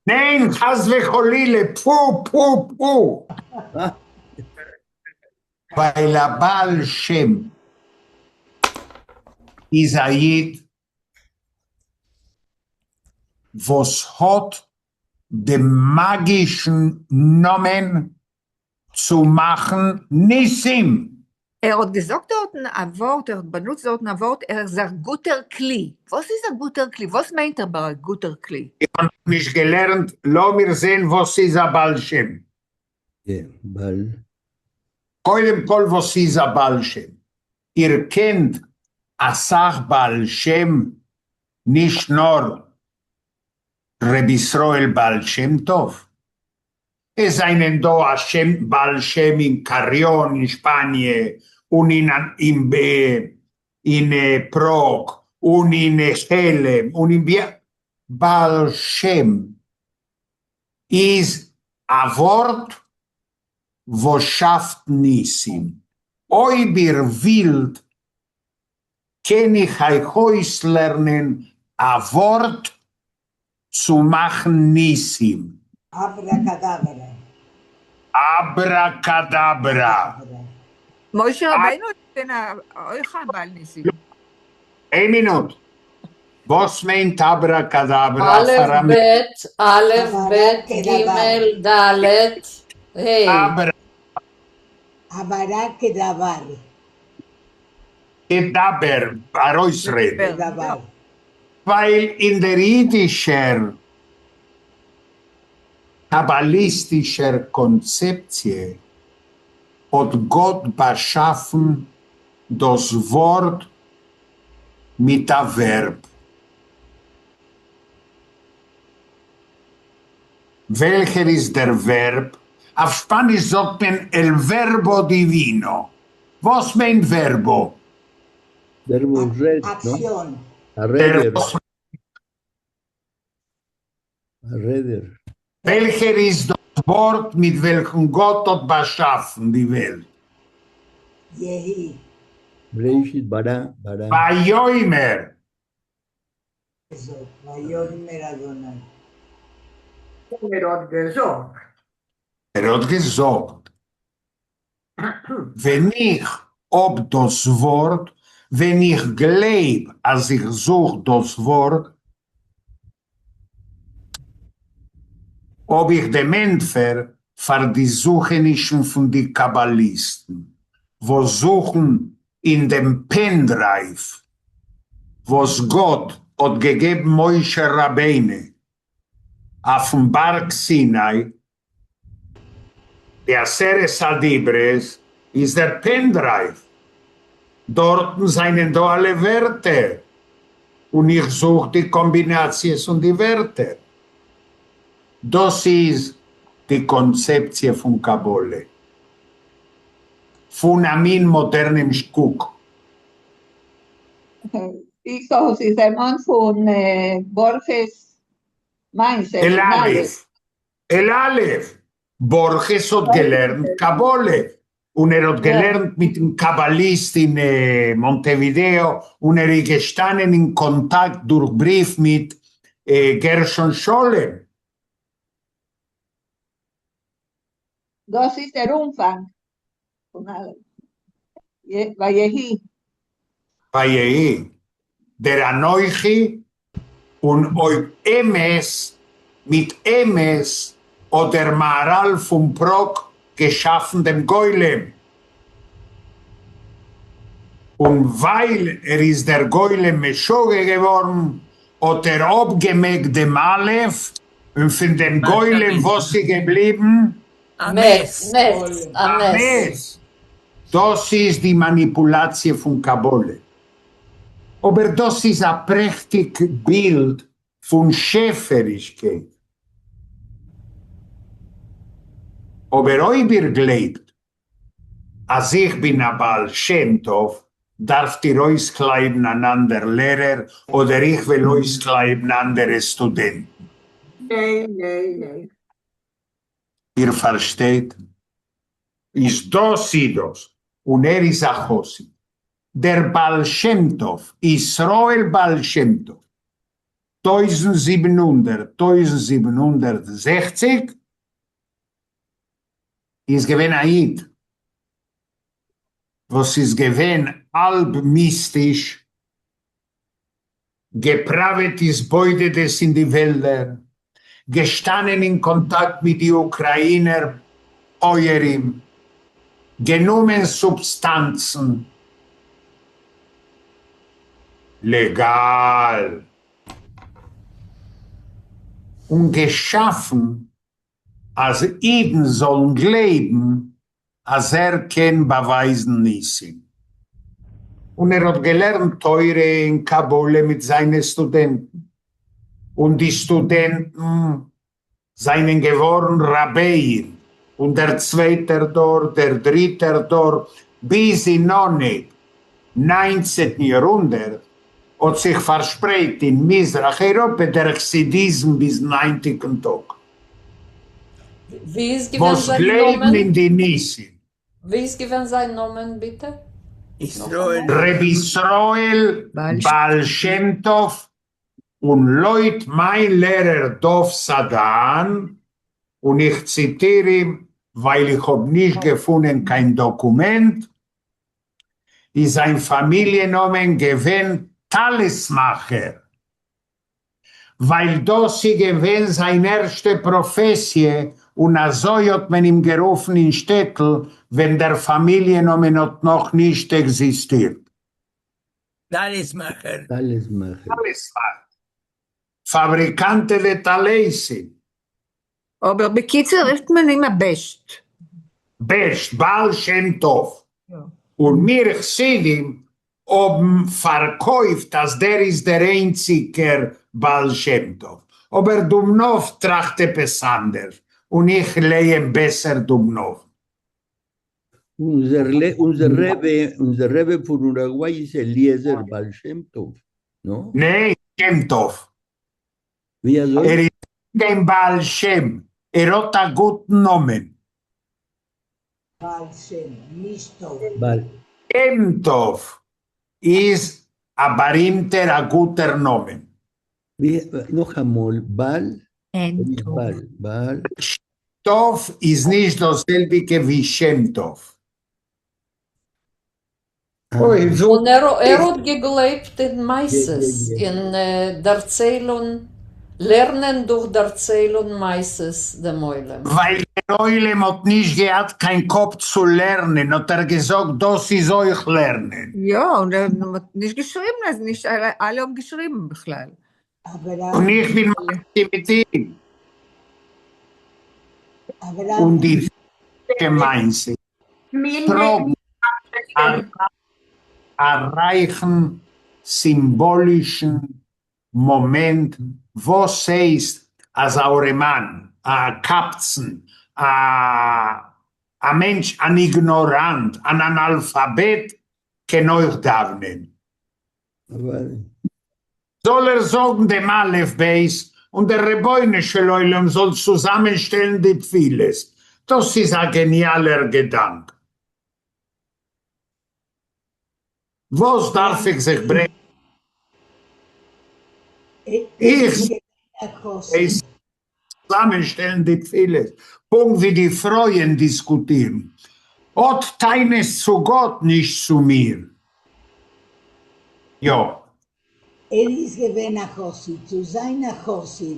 A: ניין חס וחלילה פו פו פו. ווייל א בעל שם איז א איד וואס האט דעם מאגישן נאמען צו מאכן ניסים.
I: ער האט געזאגט דארטן א ווארט, ער האט באנוצט דארטן א ווארט, ער איז א גוטער כלי. וואס איז א גוטער כלי? וואס מיינט ער ביי א גוטער כלי?
A: איך האב נאכנישט געלערנט, לאמיר זען וואס איז א בעל שם.
E: בעל.
A: קודם כל וואס איז א בעל שם? איר קענט אסאך בעל שם, נישט נאר רבי ישראל בעל שם טוב, עס זענען דא א שם בעל שם אין קאריאן אין שפאניע און אין אין פראג און אין העלם און אין בי בעל שם איז א ווארט וואס שאפט ניסים. אויב איר ווילט קען איך אייך אויסלערנען א ווארט צו מאכן ניסים.
F: אבראקאדאברא.
A: אבראקאדאברא.
I: משה רבינו איז געווען אויך א בעל ניסים.
A: איין מינוט. וואס מיינט אבראקאדאברא
D: א'
A: פאר א
D: ב' א' ב' ג' ד' ה'.
F: אבראקעדאבר.
A: כדבר, ארויסרעדן. ווייל אין דער אידישער קאבאליסטישער קאנצעפציע האט גאט באשאפן דאס ווארט מיט א ווערב. וועלכער איז דער ווערב? אויף שפאניש זאגט מען el verbo divino. וואס מיינט verbo?
E: דער וואס רעדט, נא?
F: אקציאן.
E: א רעדער. א רעדער.
A: וועלכער איז דאס ווארט מיט וועלכן גאט האט באשאפן די וועלט?
F: יהי.
E: בראשית ברא ברא.
A: ויאמר.
F: ויאמר אדוני.
B: ער האט געזאגט.
A: ער האט געזאגט. ווען איך האב דאס ווארט, ווען איך גלייב אז איך זוך דאס ווארט, האב איך דעם ענטפער פאר די זוכענישן פון די קאבאליסטן וואס זוכן אין דעם pen drive וואס גאט האט געגעבן משה רבינו אויפן בארג סיני, די עשרת הדיברות איז דער pen drive, דארטן זענען דא אלע ווערטער, און איך זוך די קאמבינאציעס און די ווערטער. דאס איז די קאנצעפציע פון קבלה, פון א מין מאדערנעם קוק.
I: איך האָב זיך דערמאָנט פֿון באָרגעס מעשׂה,
A: אל
I: פֿון
A: אַלף.
I: אַלף.
A: אל אַלף. באָרגעס האָט געלערנט קבלה און ער האָט געלערנט מיטן קבליסט אין מאָנטעווידעאָ און ער איז געשטאַנען אין קאָנטאַקט דורך בריוו מיט גרשון שלום.
I: דאָס איז דער אָנפֿאַנג פֿון אַלעם. ויהי.
A: ויהי. דער אנוכי און אויב אמת מיט אמת האט דער מהרל פון פראג געשאפן דעם גולם, און ווייל ער איז דער גולם משוגע געווארן האט ער אפגעמעקט דעם א' און פון דעם גולם וואס איז געבליבן?
G: אַ
D: מת,
G: מת.
D: מת, אַ
A: א
D: מת.
A: מת. דאס איז די מאניפולאציע פון קבלה. אבער דאס איז א פרעכטיג בילד פון שעפערישקייט. אבער אויב איר גלייבט אז איך בין א בעל שם טוב, דארפט איר אויסקלייבן אן אנדער לערער, אדער איך וועל אויסקלייבן אנדערע סטודענטן.
B: ניין, ניין, ניין.
A: איר פארשטייט? איז דאס איז דאס, און ער איז א חסיד. דער בעל שם טוב, ישראל בעל שם טוב, 1700, 1760, איז געווען א איד וואס איז געווען האלב מיסטיש, געפראוועט התבודדות אין די וועלדער, געשטאנען אין קאנטאקט מיט די אוקראינער פויערים, גענומען סובסטאנצן לעגאל, און געשאפן אז אידן זאלן גלייבן אז ער קען באווייזן ניסים. און ער האט געלערנט תורה און קבלה מיט זיינע סטודענטן, און די סטודענטן זענען געווארן רביים, און דער צווייטער דור, דער דריטער דור, ביז אין אנהייב ניינצנטן יארהונדערט האט זיך פארשפרייט אין מזרח אייראפע דער חסידיזם ביזן היינטיגן טאג.
D: ווי איז געווען
A: וואס
D: זיין
A: גלייבן
D: נאמען?
A: אין די ניסים.
D: ווי איז געווען זיין נאמען ביטע?
E: ישראל.
A: רבי ישראל בעל שם טוב, און לויט מיין לערער דוב סדן, און איך ציטיר אים ווייל איך האב נישט געפונען קיין דאקומענט, איז זיין פאמיליע נאמען געווען טליתמאכער, ווייל דאס איז געווען זיין ערשטע פראפעסיע און אזוי האט מען אים גערופן אין שטעטל ווען דער פאמיליע נאמען האט נאך נישט עקזיסטירט.
K: טליתמאכער.
E: טליתמאכער.
A: טליתמאכער. פאבריקאנטע לטליתים.
I: אבער בקיצור רופט מען אים א בעש"ט.
A: בעש"ט, בעל שם טוב. און מיר חסידים האבן פארקויפט אז דער איז דער איינציגער בעל שם טוב, אבער דובנוב טראכט עפעס אנדערש, און איך לייען בעסער דובנוב.
E: אונזער רבי, אונזער רבי פון אורוגוויי איז אליעזר בעל שם טוב, נא?
A: ניין, שם טוב.
E: ווי אזוי?
A: ער איז נישט קיין בעל שם, ער האט א גוטן נאמען.
F: בעל שם, נישט טוב.
E: בעל.
A: שם טוב איז א בארימטער א גוטער נאמען.
E: ווי, נאכאמאל, בעל? בעל, בעל.
A: טוב איז נישט דאס זעלביגע ווי שם טוב. אוי,
D: און ער האט געגלייבט אין מעשות, אין דערציילונג, לערנען דורך דערציילונג מעשות דעם עולם.
A: ווייל דער עולם האט נישט געהאט קיין קאפ צו לערנען האט ער געזאגט דאס איז אויך לערנען.
I: יא, און ער האט נישט געשריבן אז נישט אלע האבן געשריבן בכלל.
A: און איך בין מסכים מיט אים. און די מעשה טראגן א רייכן סימבאלישן מאמענט, וואס הייסט אז א ארעמאן, א קבצן, א א מענטש אן איגנאראנט, אן אנאלפאבעט קען אויך דאוונען.
E: אוודאי.
A: זאל ער זאגן דעם אלף בית און דער רבונו של עולם זאל צוזאמענשטעלן די תפילות, דאס איז א געניאלער געדאנק. וואס דארף איך זיך ברעכן? איך זאל צוזאמענשטעלן די תפילות פונקט ווי די פרויען דיסקוטירן. האט טענות צו גאט נישט צו מיר. יא.
F: ער איז געווען א חסיד, צו זיין א חסיד,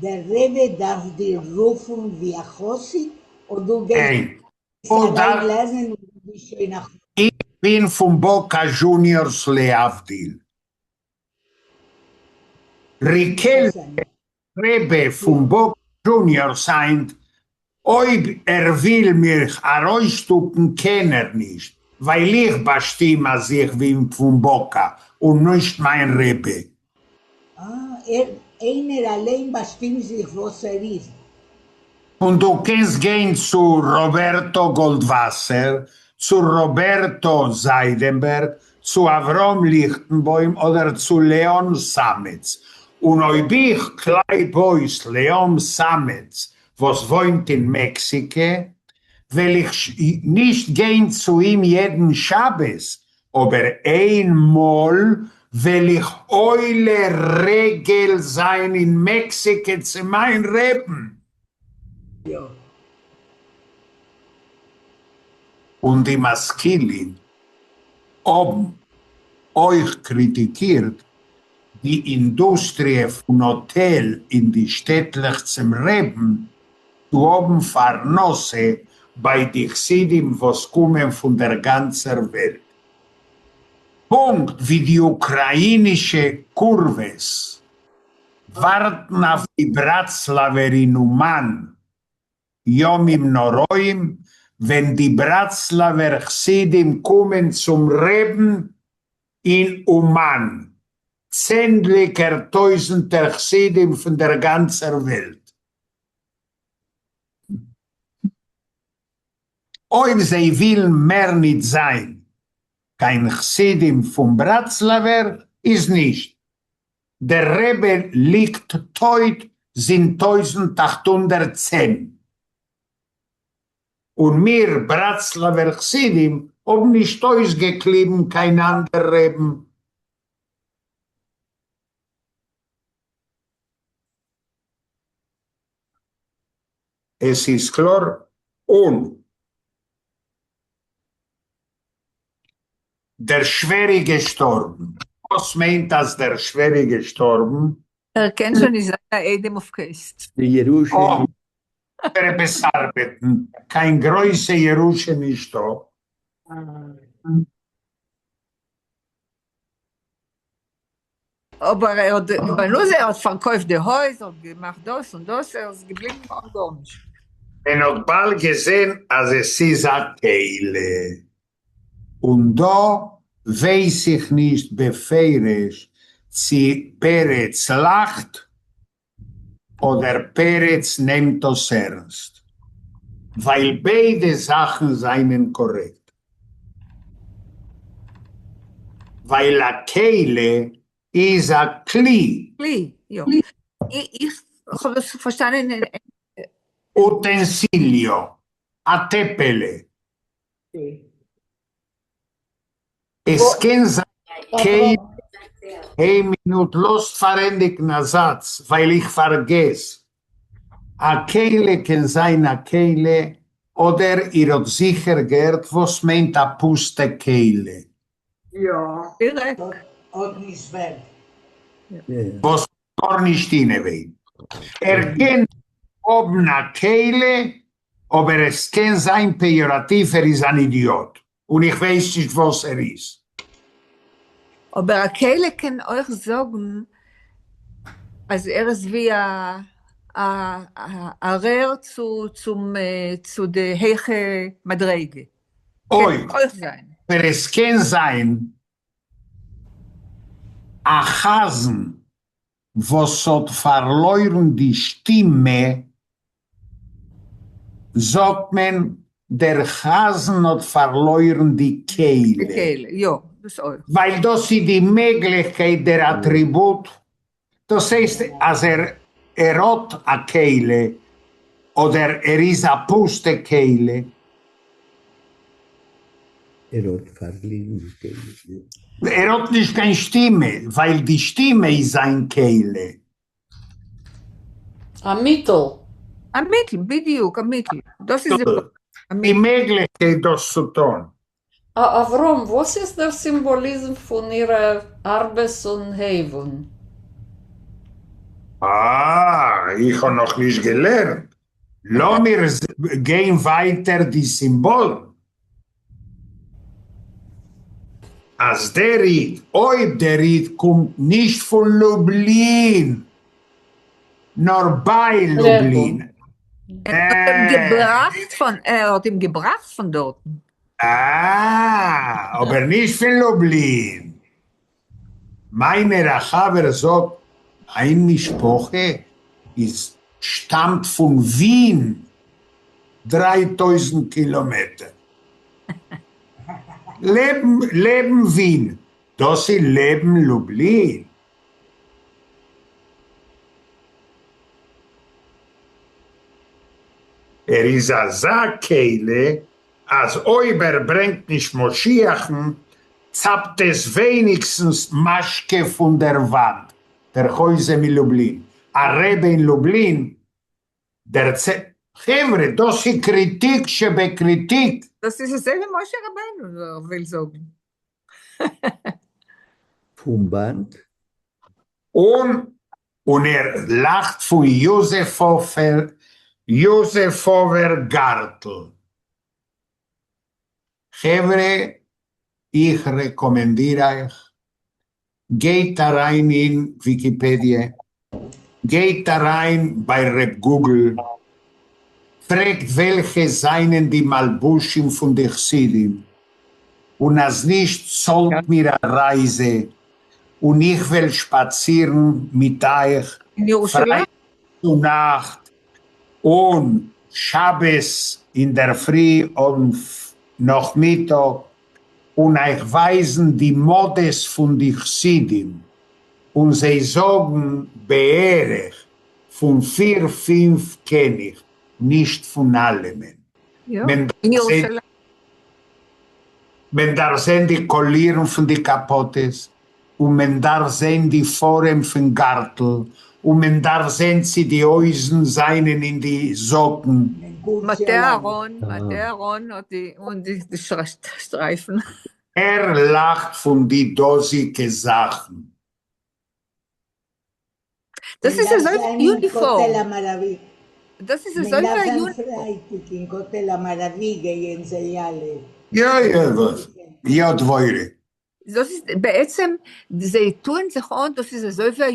F: דער רבי דארף דיר רופן ווי א חסיד, אדער דו גייסט אריין לערנען און דו ביסט שוין א חסיד?
A: איך בין פון באקא זשוניארס להבדיל. ריקעלמע רבי פון באקא זשוניארס היינט, אויב ער וויל מיך ארויסשטופן קען ער נישט, ווייל איך באשטים אז איך בין פון באקא און נישט מיין רבי.
F: אה, ער איינער אליין באשטימט זיך וואס ער איז.
A: און דו קענסט גיין צו ראבערטא גאלדוואסער, צו ראבערטא זיידענבערג, צו אברהם ליכטנבוים אדער צו לעאן סאמעץ. און אויב איך קלייב אויס לעאן סאמעץ וואס וואוינט אין מעקסיקע, וועל איך נישט גיין צו אים יעדן שבת, אבער איין מאל וועל איך עולה רגל זיין אין מעקסיקע צו מיין רעבן.
F: יא.
A: און די משכילים האבן אויך קריטיקירט די אינדוסטריע פון האטעל אין די שטעטלעך צום רעבן צו האבן פרנסה ביי די חסידים וואס קומען פון דער גאנצער וועלט. פונקט ווי די אוקראינישע קורוועס ווארטן אויף די בראצלאווער אין אומאן ימים נוראים ווען די בראצלאווער חסידים קומען צום רעבן אין אומאן, צענדליגער טויזנטער חסידים פון דער גאנצער וועלט. אויב זיי ווילן מער ניט זיין קיין חסידים פון בראצלאווער איז נישט. דער רבי ליגט טויט זינט 1810, און מיר בראצלאווער חסידים האבן נישט אויסגעקליבן קיין אנדער רעבן. עס איז קלאר און דער שווער איז געשטארבן. וואס מיינט אז דער שווער איז געשטארבן?
I: ער קען שוין נישט זיין א איידעם אויף קעסט.
E: די ירושה.
A: אוי, עפעס ארבעטן, קיין גרויסע ירושה נישטא.
I: אבער ער האט, בנוז ער האט פארקויפט די הויז, ער האט געמאכט דאס און דאס, ער איז געבליבן אן גארנישט.
A: מען האט באלד געזען אז עס איז א כלי, און דא ווייס איך נישט בפירוש צי פרץ לאכט אדער פרץ נעמט דאס ערנסט, ווייל ביידע זאכן זענען קארעקט. ווייל א כלי איז א כלי.
I: כלי, יא. איך האב דאס פארשטאנען אין.
A: אוטענסיליו, א טעפעלע. עס קען זיין כלי. איין מינוט, לאזט פארענדיגן א זאץ, ווייל איך פארגעס. א כלי קען זיין א כלי, אדער איר האט זיכער געהערט וואס מיינט א פוסטע כלי.
B: יא.
I: דירעקט.
F: האט נישט ווערד.
A: וואס גארנישט אינעווייניג. ער קען האבן א כלי, אבער עס קען זיין פעיאראטיוו ער איז אן אידיאט, און איך ווייס נישט וואס ער איז.
I: אבער א כלי קען אויך זאגן אז ער איז ווי א א רער צו צום צו די הייכע מדריגה.
A: אוי.
I: קען אויך זיין.
A: אבער עס קען זיין א חזן וואס האט פארלוירן די שטימע, זאגט מען דער חזן האט פארלוירן די כלי.
I: די כלי, יא. דאס אויך.
A: ווייל דאס איז די מעגליכקייט דער אטריבוט, דאס הייסט אז ער ער האט א כלי אדער ער איז א פוסטע כלי.
E: ער האט פארלירן די כלי.
A: ער האט נישט קיין שטימע ווייל די שטימע איז זיין כלי.
D: א מיטל.
I: א מיטל, בדיוק, א מיטל. דאס איז די ווארט, א
A: די
I: מיטל.
A: מעגליכקייט דאס צו טון.
D: אברהם, וואס איז דער סימבאליזם פון אירע ארבעס און הייוון?
A: אה, איך האב נאכנישט געלערנט. לאמיר גיין ווייטער די סימבאלן. אז דער איד, אויב דער איד קומט נישט פון לובלין, נאר ביי לובלין.
I: ער האט אים געבראכט פון, ער האט אים געבראכט פון דארטן.
A: אה, אבער נישט פון לובלין. מיינער א חבר זאגט, מיין משפחה איז שטאמט פון ווין, 3000 קילאמעטער לעבן לעבן ווין, דאס איז לעבן לובלין. ער איז אזא כלי אז אויב ער ברענגט נישט משיח'ן צאפט עס ווייניגסטנס משקה פון דער וואנט, דער חוזה מלובלין, א רבי אין לובלין, דער צ. חברה, דאס איז קריטיק שבקריטיק!
I: דאס איז אזוי ווי משה רבינו וויל זאגן.
E: פון וואנט?
A: און און ער לאכט פון יוזעפאווער יוזעפאווער גארטל. חברה איך רעקאמענדיר אייך, גייט אריין אין וויקיפעדיע, גייט אריין ביי ר' גוגל, פרעגט וועלכע זענען די מלבושים פון די חסידים, און אז נישט צאלט מיר א רייזע און איך וועל שפאצירן מיט אייך
I: אין ירושלים?
A: פרייטאג צו נאכט און שבת אינדערפרי און נאכמיטאג און אייך ווייזן די מאדעס פון די חסידים, און זיי זאגן בערך פון פיר פינף קען איך, נישט פון אלעמען.
I: יא,
A: מען
I: אין
A: דארף זען
I: ירושלים.
A: מען דארף זען די קאלירן פון די קאפאטעס, און מען דארף זען די פארעם פון גארטל, און מען דארף זען צי די הויזן זענען אין די זאקן.
I: מטה אהרן, מטה אהרן האט די און די שטרייפן.
A: ער לאכט פון די דאזיגע זאכן.
I: דאס איז אזוי ווי יוניפארם. דאס איז אזוי ווי א יוניפארם.
A: יא יא וואס? יא דבורה.
I: דאס איז בעצם זיי טוען זיך אן דאס איז אזוי ווי א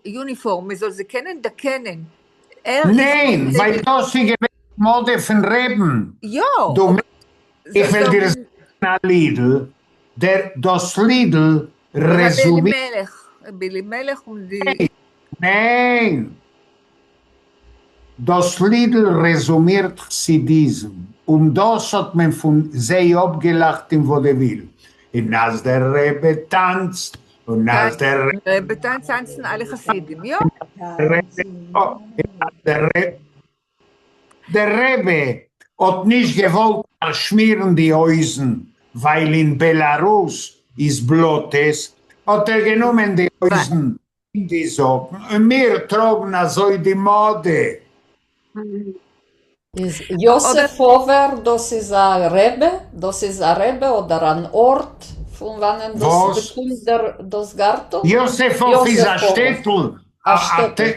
I: יוניפארם מען זאל זיי קענען דערקענען.
A: ניין ווייל דאס איז געווען די מאדע פון רעבן.
I: יא.
A: דו מיינסט איך וועל דיר זאגן א לידל, דער דאס לידל רעזומירט.
I: רבי אלימלך, רבי אלימלך און די.
A: ניין! דאס לידל רעזומירט חסידיזם, און דאס האט מען פון זיי אפגעלאכט אין וואדעוויל, און אז דער רבי טאנצט, און אז דער
I: רבי טאנצט טאנצן אלע חסידים, יא.
A: דער רבי האט נישט געוואלט פארשמירן די הויזן ווייל אין בעלארוס איז בלאטעס, האט ער גענומען די הויזן אין די זאקן און מיר טראגן אזוי די מאדע.
D: איז יוספאווער דאס איז א רבי? דאס איז א רבי אדער אן ארט פון וואנען דאס באקומט דער דאס גארטל?
A: יוספוב איז א שטעטל,
D: א שטעטל.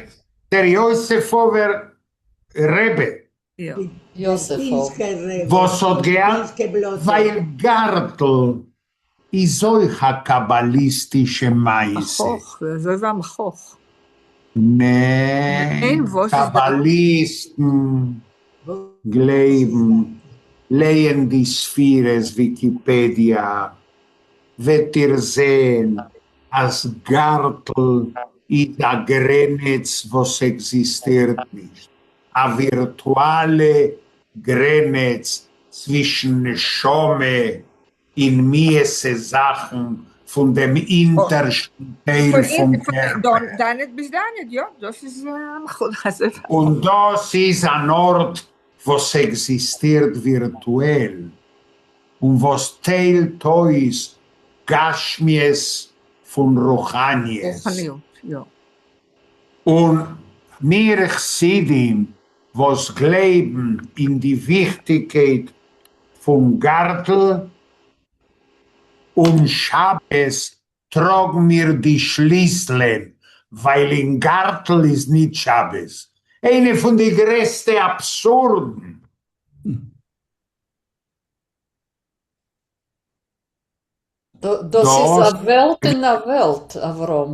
A: דער יוספובער רבי.
D: יוספוב.
A: וואס האט געהאט ווייל גארטל איז אויך א קאבאליסטישע מעשה.
I: מחוך, אזוי ווי א מחוך.
A: ניין, קאבאליסטן גלייבן, לייען די ספירות וויקיפעדיע וועט איר זעהן אז גארטל איז א גרעניץ וואס עקזיסטירט נישט, א ווירטואלע גרעניץ צווישן נשמה. אין מיעסע זאכן פון דעם אונטערשטן טייל פון קערפער.
I: ד' ביז ד', יא, דאס איז
A: און דאס איז אן ארט וואס עקזיסטירט ווירטועל און וואס טיילט אויס גשמיות פון רוחניות. און מיר חסידים וואס גלייבן אין די וויכטיגקייט פון גארטל אום שבת טראגן מיר די שליסלען ווייל אין גארטל איז ניט שבת. איינע פון די גרעסטע אבסורדן.
D: דאס איז א וועלט אין א וועלט, אברהם.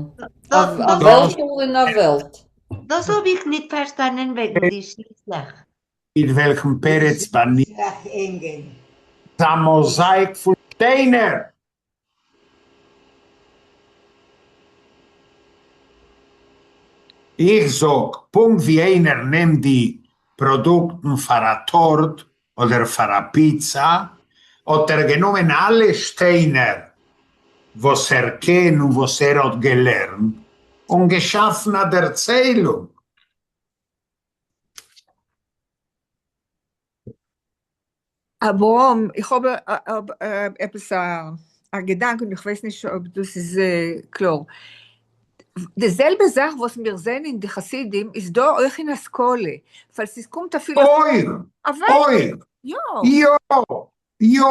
D: א וועלטל אין א וועלט.
H: דאס האב איך ניט פארשטאנען וועגן די שליסלעך.
A: מיט וועלכן פרץ באניץ איז א מאזאיק פון שטיינער. איך זאג, פונקט ווי איינער נעמט די פראדוקטן פאר א טארט אדער פאר א פיצא, האט ער גענומען אלע שטיינער וואס ער קען און וואס ער האט געלערנט, און געשאפן א דערציילונג.
I: אברהם, איך האב עפעס א געדאנק און איך ווייס נישט אויב דאס איז קלאר. די זעלבע זאך וואס מיר זעען אין די חסידים איז דא אויך אין השכלה, ווייל ס'קומט אפילו.
A: אויך! אויך!
I: יא!
A: יא! יא!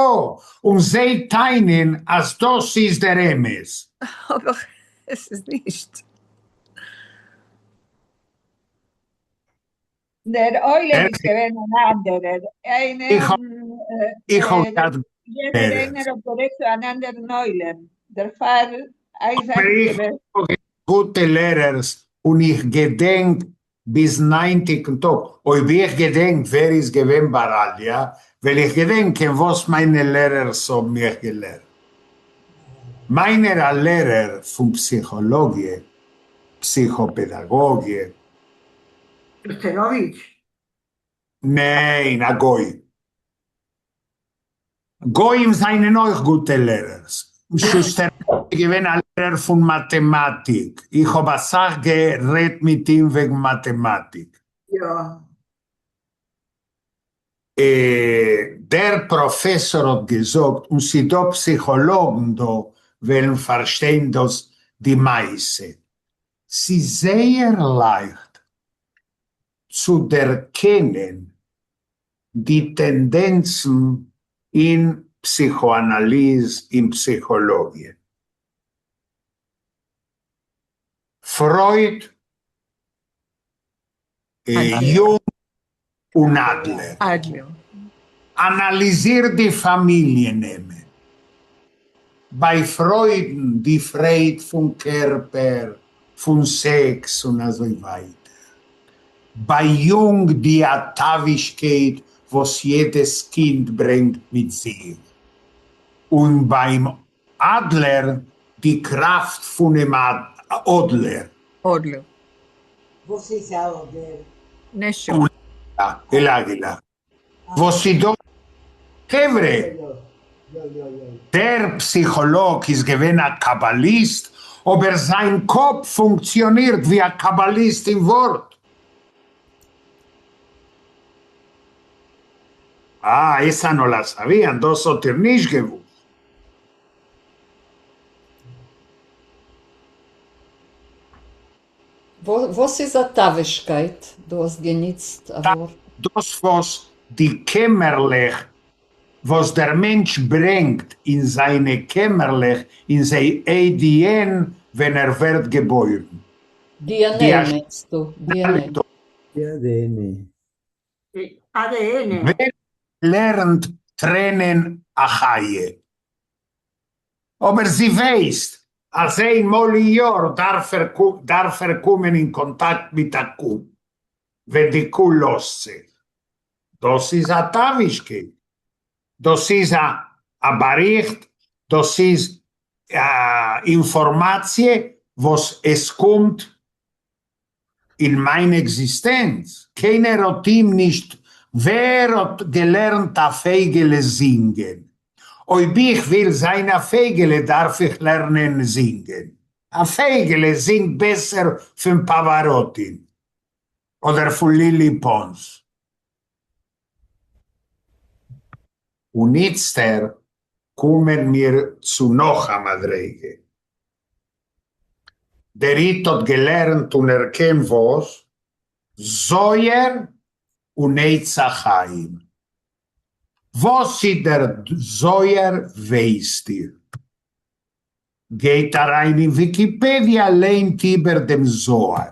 A: און זיי טענה'ן אז דאס איז דער אמת.
I: אבער עס איז נישט.
J: דער עולם איז געווען אן אנדערער, איינער,
A: איך האב געהאט
J: יעדער איינער האט גערעדט צו אן אנדערן עולם, דערפאר איז
A: אבער איך האב געהאט גוטע לערערס און איך געדענק ביזן היינטיגן טאג, אויב איך געדענק ווער איז געווען באראליא, וועל איך געדענקען וואס מיינע לערערס האבן מיך געלערנט. מיינער א לערער פון פסיכאלאגיע, פסיכאפעדאגאגיע.
B: שוסטעראוויטש?
A: ניין, א גוי. גויים זענען אויך גוטע לערערס. שוסטעראוויטש איז געווען א לערער פון מאטעמאטיק, איך האב אסאך גערעדט מיט אים וועגן מאטעמאטיק.
B: יא.
A: דער פראפעסאר האט געזאגט, און ס'דא פסיכאלאגן דא וועלן פארשטיין דאס די מעשה, ס'איז זייער לייכט צו דערקענען די טענדענצן אין פסיכאאנאליז אין פסיכאלאגיע. פרויד, יונג און אדלער. אנאליזירט די פאמיליע נעמען. ביי פרוידן די פרייד פון קערפער, פון סעקס און אזוי ווייטער. ביי יונג די אטאווישקייט וואס יעדעס קינד ברענגט מיט זיך. און ביים אדלער די קראפט פונעם אדלער.
I: אדלער.
F: וואס איז א אדלער?
I: נשר.
A: אלה. וואס איז דא? חברה! דער פסיכאלאג איז געווען א קאבאליסט, אבער זיין קאפ פונקציאנירט ווי א קאבאליסט אין ווארט. אה, esa no la sabían, דאס האט איר נישט געוואוסט.
D: וואס איז אטאווישקייט? דו האסט געניצט א ווארט.
A: דאס וואס די קעמערלעך וואס דער מענטש ברענגט אין זיינע קעמערלעך אין זיי ADN ווען ער ווערט געבוירן.
D: DNA מיינסטו? DNA.
B: ADN.
A: ווער לערנט טרענען א חיה? אבער זי ווייסט אז איין מאל אין יאר דארף ער קומען אין קאנטאקט מיט א קו, ווען די קו לאזט זיך. דאס איז אטאווישקייט, דאס איז א באריכט, דאס איז אינפארמאציע וואס עס קומט אין מיין עקזיסטענץ, קיינער האט אים נישט, ווער האט געלערנט א פייגעלע זינגען? אויב איך וויל זיין א פייגעלע דארף איך לערנען זינגען. א פייגעלע זינגט בעסער פון פאוואראטין אדער פון לילי פאנס. און איצטער קומען מיר צו נאך א מדריגה. דער איד האט געלערנט און ער קען וואס? זוהר און עץ החיים. וואס איז דער זוהר ווייסט איר? גייט אריין אין וויקיפעדיע ליינט איבער דעם זוהר.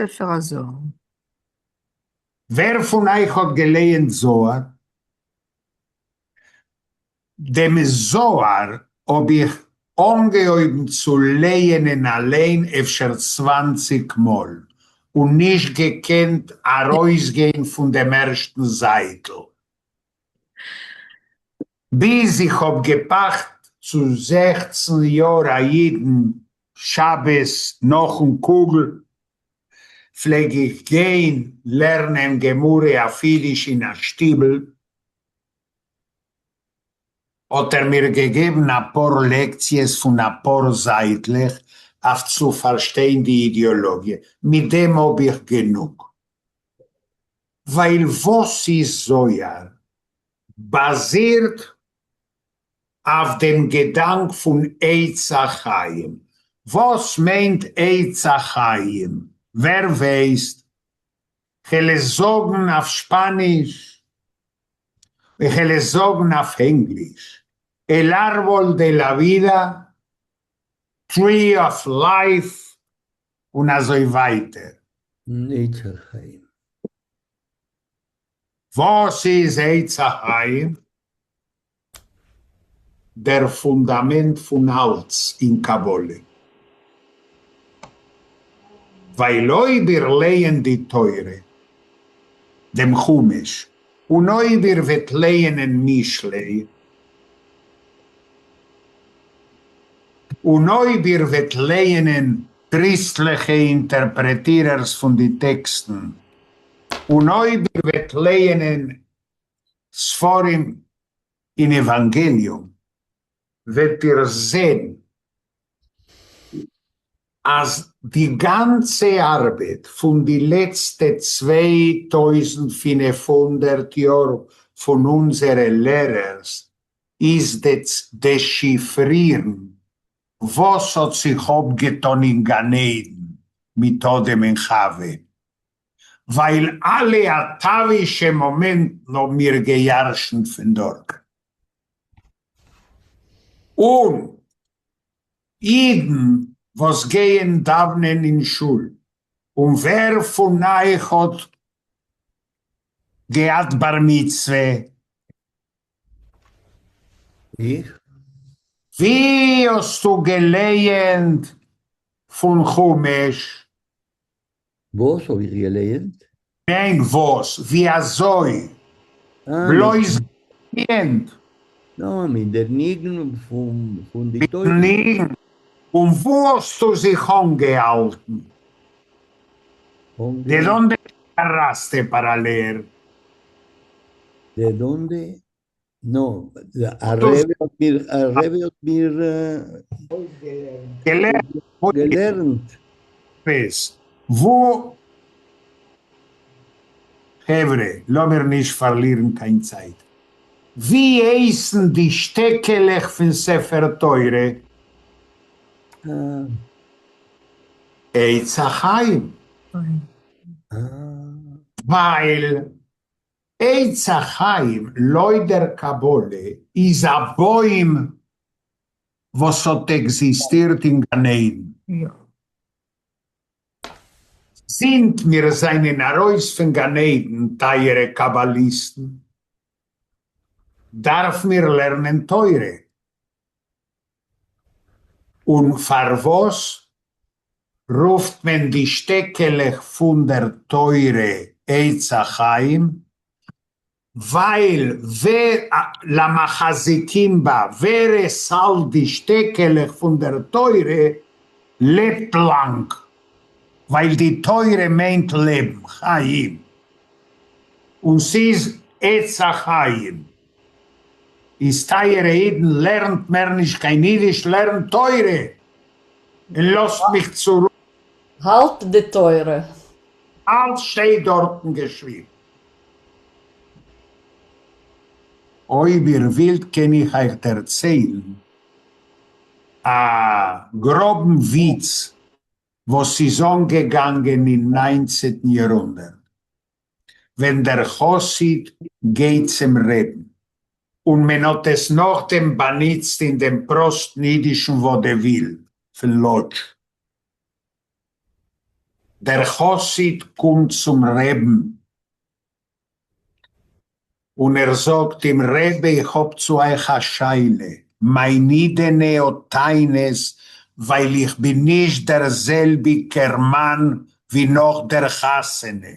I: ספר הזוהר.
A: ווער פון אייך האט געלייענט זוהר? דעם זוהר האב איך אנגעהויבן צו לייענען אליין אפשר 20 מאל, און נישט געקענט ארויסגיין פון דעם ערשטן זייטל. ביז איך האב געפאכט צו 16 יאר א יעדן שבת נאכן קוגל, פלעג איך גיין לערנען גמרא אויף אידיש אין א שטיבל, האט ער מיר געגעבן א פאר לעקציעס פון א פאר זייטלעך אויף צו פארשטיין די אידעאלאגיע, מיט דעם האב איך גענוג. ווייל וואס איז זוהר? באזירט אויף דעם געדאנק פון עץ החיים. וואס מיינט עץ החיים? ווער ווייסט? כ'על עס זאגן אויף שפאניש, און כ'על עס זאגן אויף ענגליש, El árbol de la vida, Tree of Life, און אזוי ווייטער.
E: עץ החיים.
A: וואס איז עץ החיים? דער פונדאמענט פון אלץ אין קבלה. ווייל אויב איר לייענט די תורה, דעם חומש, און אויב איר וועט לייענען משלי, און אויב איר וועט לייענען קריסטליכע אינטערפרעטירערס פון די טעקסטן, און אויב איר וועט לייענען ספרים אין עוואנגעליום, וועט איר זען אז די גאנצע ארבעט פון די לעצטע 2500 יאר פון אונזערע לערערס איז דאס דעשיפרירן וואס האט זיך אפגעטון אין גן עדן מיט אדם און חווה, ווייל אלע אטאווישע מאמענטן האבן מיר געירשנט פון דארט. און אידן וואס גייען דאוונען אין שול, און ווער פון אייך האט געהאט בר מצוה?
E: איך?
A: ווי האסטו געלייענט פון חומש?
E: וואס האב איך געלייענט?
A: ניין וואס, ווי אזוי? בלויז געלייענט?
E: נא, מיט דער ניגון פון די תורה.
A: מיטן ניגון? און וואו האסטו זיך אנגעהאלטן? De dónde te agarraste para leer?
E: De dónde? No, א רבי האט מיר, א רבי האט מיר געלערנט.
A: וואו? חברה, לאמיר נישט פארלירן קיין צייט. ווי הייסן די שטעקעלעך פון ספר תורה? עץ החיים. ווייל עץ החיים לויט דער קבלה איז א בוים וואס האט עקזיסטירט אין גן עדן. זינט מיר זענען ארויס פון גן עדן, טייערע קבליסטן, דארף מיר לערנען תורה. און פארוואס רופט מען די שטעקעלעך פון דער תורה עץ החיים? ווייל ווער למחזיקים בה, ווער עס האלט די שטעקעלעך פון דער תורה לעבט לאנג, ווייל די תורה מיינט לעבן, חיים, און ס'איז עץ החיים. איז טייערע אידן, לערנט מער נישט קיין אידיש, לערנט תורה! און לאזט מיך צורו.
D: האלט די תורה.
A: אלץ שטייט דארטן געשריבן. אויב איר ווילט קען איך אייך דערציילן א גראבן וויץ וואס איז אנגעגאנגען אין ניינצעטן יארהונדערט ווען דער חסיד גייט צום רעבן, און מען האט עס נאכדעם באנוצט אין דעם פראסטן אידישן וואדעוויל פון לאדזש. דער חסיד קומט צום רעבן און ער זאגט אים, רבי איך האב צו אייך א שאלה, מיין אידענע האט טענות ווייל איך בין נישט דער זעלביגער מאן ווי נאך דער חתונה,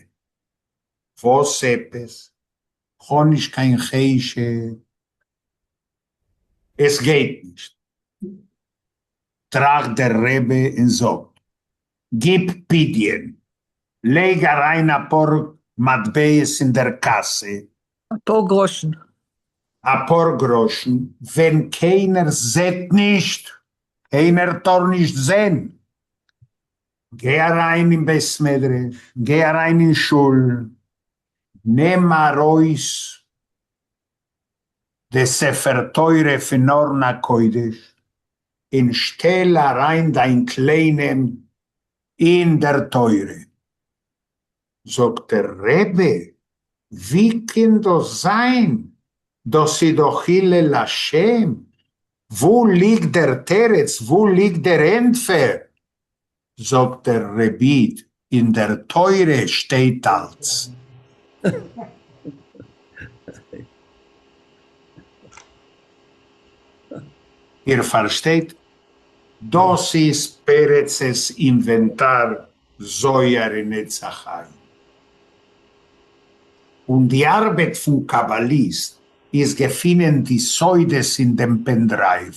A: וואס עפעס? כ'האב נישט קיין חשק, עס גייט נישט. טראכט דער רבי און זאגט, גיב פדיון, לייג אריין אפאר מטבעות אין דער קאסע.
I: אפאר גראשן.
A: אפאר גראשן, ווען קיינער זעט נישט, קיינער טאר נישט זען. גיי אריין אין בית מדרש, גיי אריין אין שול, נעם ארויס די ספר תורה פון ארון הקודש און שטעל אריין דיין קליינעם אין דער תורה. זאגט דער רבי, ווי קען דאס זיין, דאס איז דאך חילול השם, וואו ליגט דער תירוץ, וואו ליגט דער ענטפער? זאגט דער רבי, אין דער תורה שטייט אלץ. איר פארשטייט? דאס איז פרצ'ס אינווענטאר זוהר אין עץ החיים. און די ארבעט פון קבליסט איז געפינען די סודות אין דעם פענדרייוו.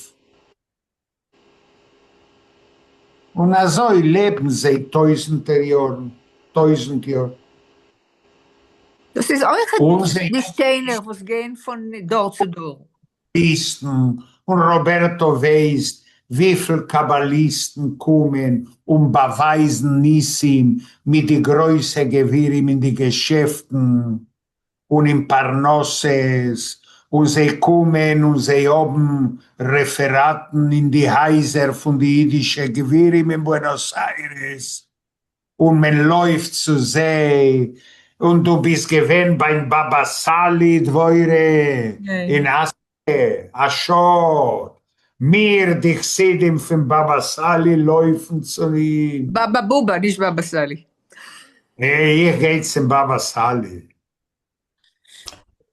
A: און אזוי לעבן זיי טויזנטער יארן, טויזנט יאר.
I: דאס איז אויכעט
A: און זיי
I: די שטיינער וואס גייען פון דור צו דור.
A: קאבאליסטן, און ראבערטא ווייסט וויפיל קאבאליסטן קומען און באווייזן ניסים מיט די גרויסע גבירים אין די געשעפטן און אין פרנסות, און זיי קומען און זיי האבן רעפעראטן אין די הייזער פון די אידישע גבירים אין בוענאס איירעס, און מען לויפט צו זיי, און דו ביסט געווען ביים באבא סאלי דבורה אין אסקע, א שאד, מיר די חסידים פון באבא סאלי לויפן צו אים.
I: באבא בובא, נישט באבא סאלי.
A: איך גיי צום באבא סאלי.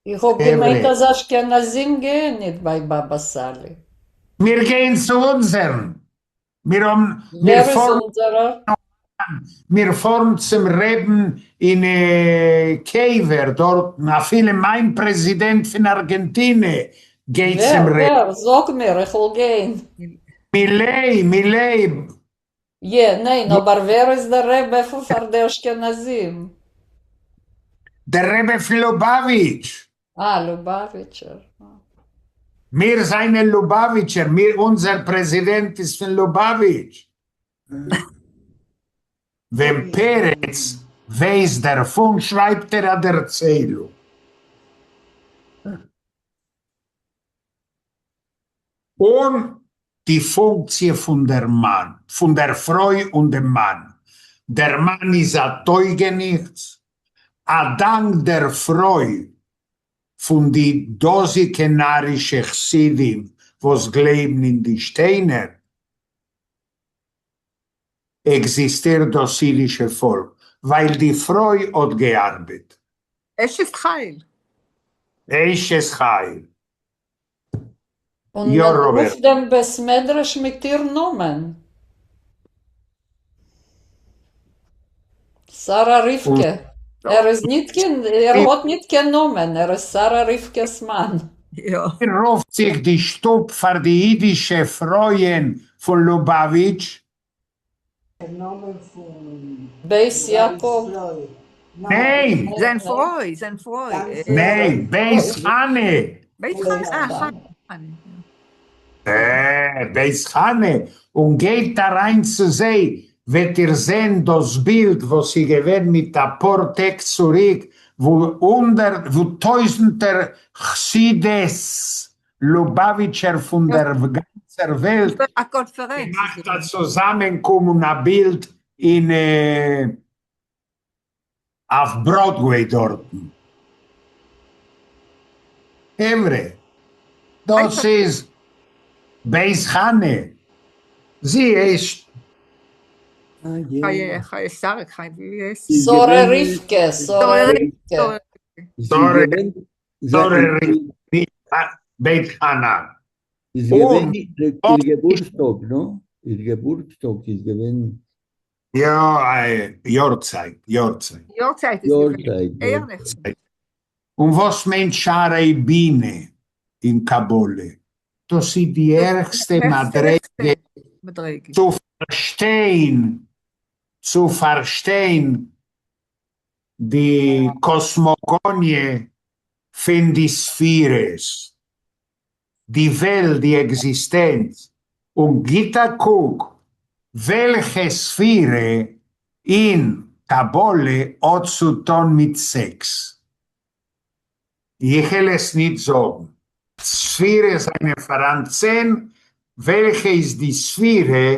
D: איך האב געמיינט אז אשכנזים גייען ניט ביי באבא סאלי.
A: מיר גייען צו אונזערן. מיר האבן, מיר
D: ווער איז
A: פארן,
D: אונזערער?
A: מיר פארן צום רעבן אין קבר דארטן, אפילו מיין פרעזידענט פון ארגענטינע גייט
D: ווער?
A: צום רעבן.
D: ווער? זאג מיר, איך וועל גיין.
A: מילעי, מילעי.
D: יע, ניין, אבער ווער איז דער רבי פון פאר די אשכנזים?
A: דער רבי פון לובאוויטש.
D: אה, לובאוויטשער.
A: מיר זענען לובאוויטשער, מיר, אונזער פרעזידענט איז פון לובאוויטש. ווען פרץ ווייסט דערפון שרייבט ער א דערציילונג. און די פונקציע פון דער מאן, פון דער פרוי און דעם מאן. דער מאן איז א טויגעניכטס, א דאנק דער פרוי פון די דאזיגע נארישע חסידים וואס גלייבן אין די שטיינער, עקזיסטירט דאס אידישע פאלק, ווייל די פרוי האט געארבעט.
I: אשת חיל.
A: אשת חיל.
D: און
A: יא
D: מען
A: ראבערט.
D: רופט דעם בית מדרש מיט איר נאמען. שרה רבקה. ער איז ניט קיין, ער האט ניט קיין נאמען, ער איז שרה רבקה'ס מאן.
I: יא.
A: רופט זיך די שטוב פאר די אידישע פרויען פון לובאוויטש?
F: דער נאמען פון
D: בית יעקב.
A: ניין!
I: זיין פרוי, זיין פרוי.
A: ניין, בית חנה!
I: בית
D: בית
I: חנה, אה,
D: חנה.
I: חנה.
A: בית חנה, און גייט אריין צו זיי, וועט איר זען דאס בילד וואס איז געווען מיט א פאר טעג צוריק, וואו הונדערט, וואו טויזנטער חסידות לובאוויטשער פון דער גאנצער וועלט
I: א קאנפערענץ איז
A: געמאכט א
I: געווען.
A: צוזאמענקום און א בילד אין אויף בראדוועי דארטן. חברה, דאס איז בית חנה, זי הייסט.
E: אה, יא.
I: חיי, חיי שרה, חיי, ווי הייסט
E: איז
D: שרה
E: געווען
D: רבקה, שרה
I: שרה
D: רבקה.
I: שרה.
E: איז
A: שרה
E: געווען
A: שרה
E: זיין
A: רבקה, בית חנה.
E: איז געווען
A: און
E: איר געבורטסטאג, נא? איר געבורטסטאג איז געווען
A: יא, יארצייט, יארצייט.
I: יארצייט איז געווען.
E: יארצייט, יא.
I: אייערנעכטן.
A: און וואס מיינט שערי בינה אין קבלה? דאס איז די העכסטע מדריגה
I: מדריגה.
A: צו פארשטיין, צו פארשטיין די קאסמאגאניע פון די ספירות, די וועלט, די עקזיסטענץ, און גיט א קוק וועלכע ספירה אין קבלה האט צו טון מיט סעקס. איך וועל עס ניט זאגן. ספירות זענען פאראן 10, וועלכע איז די ספירה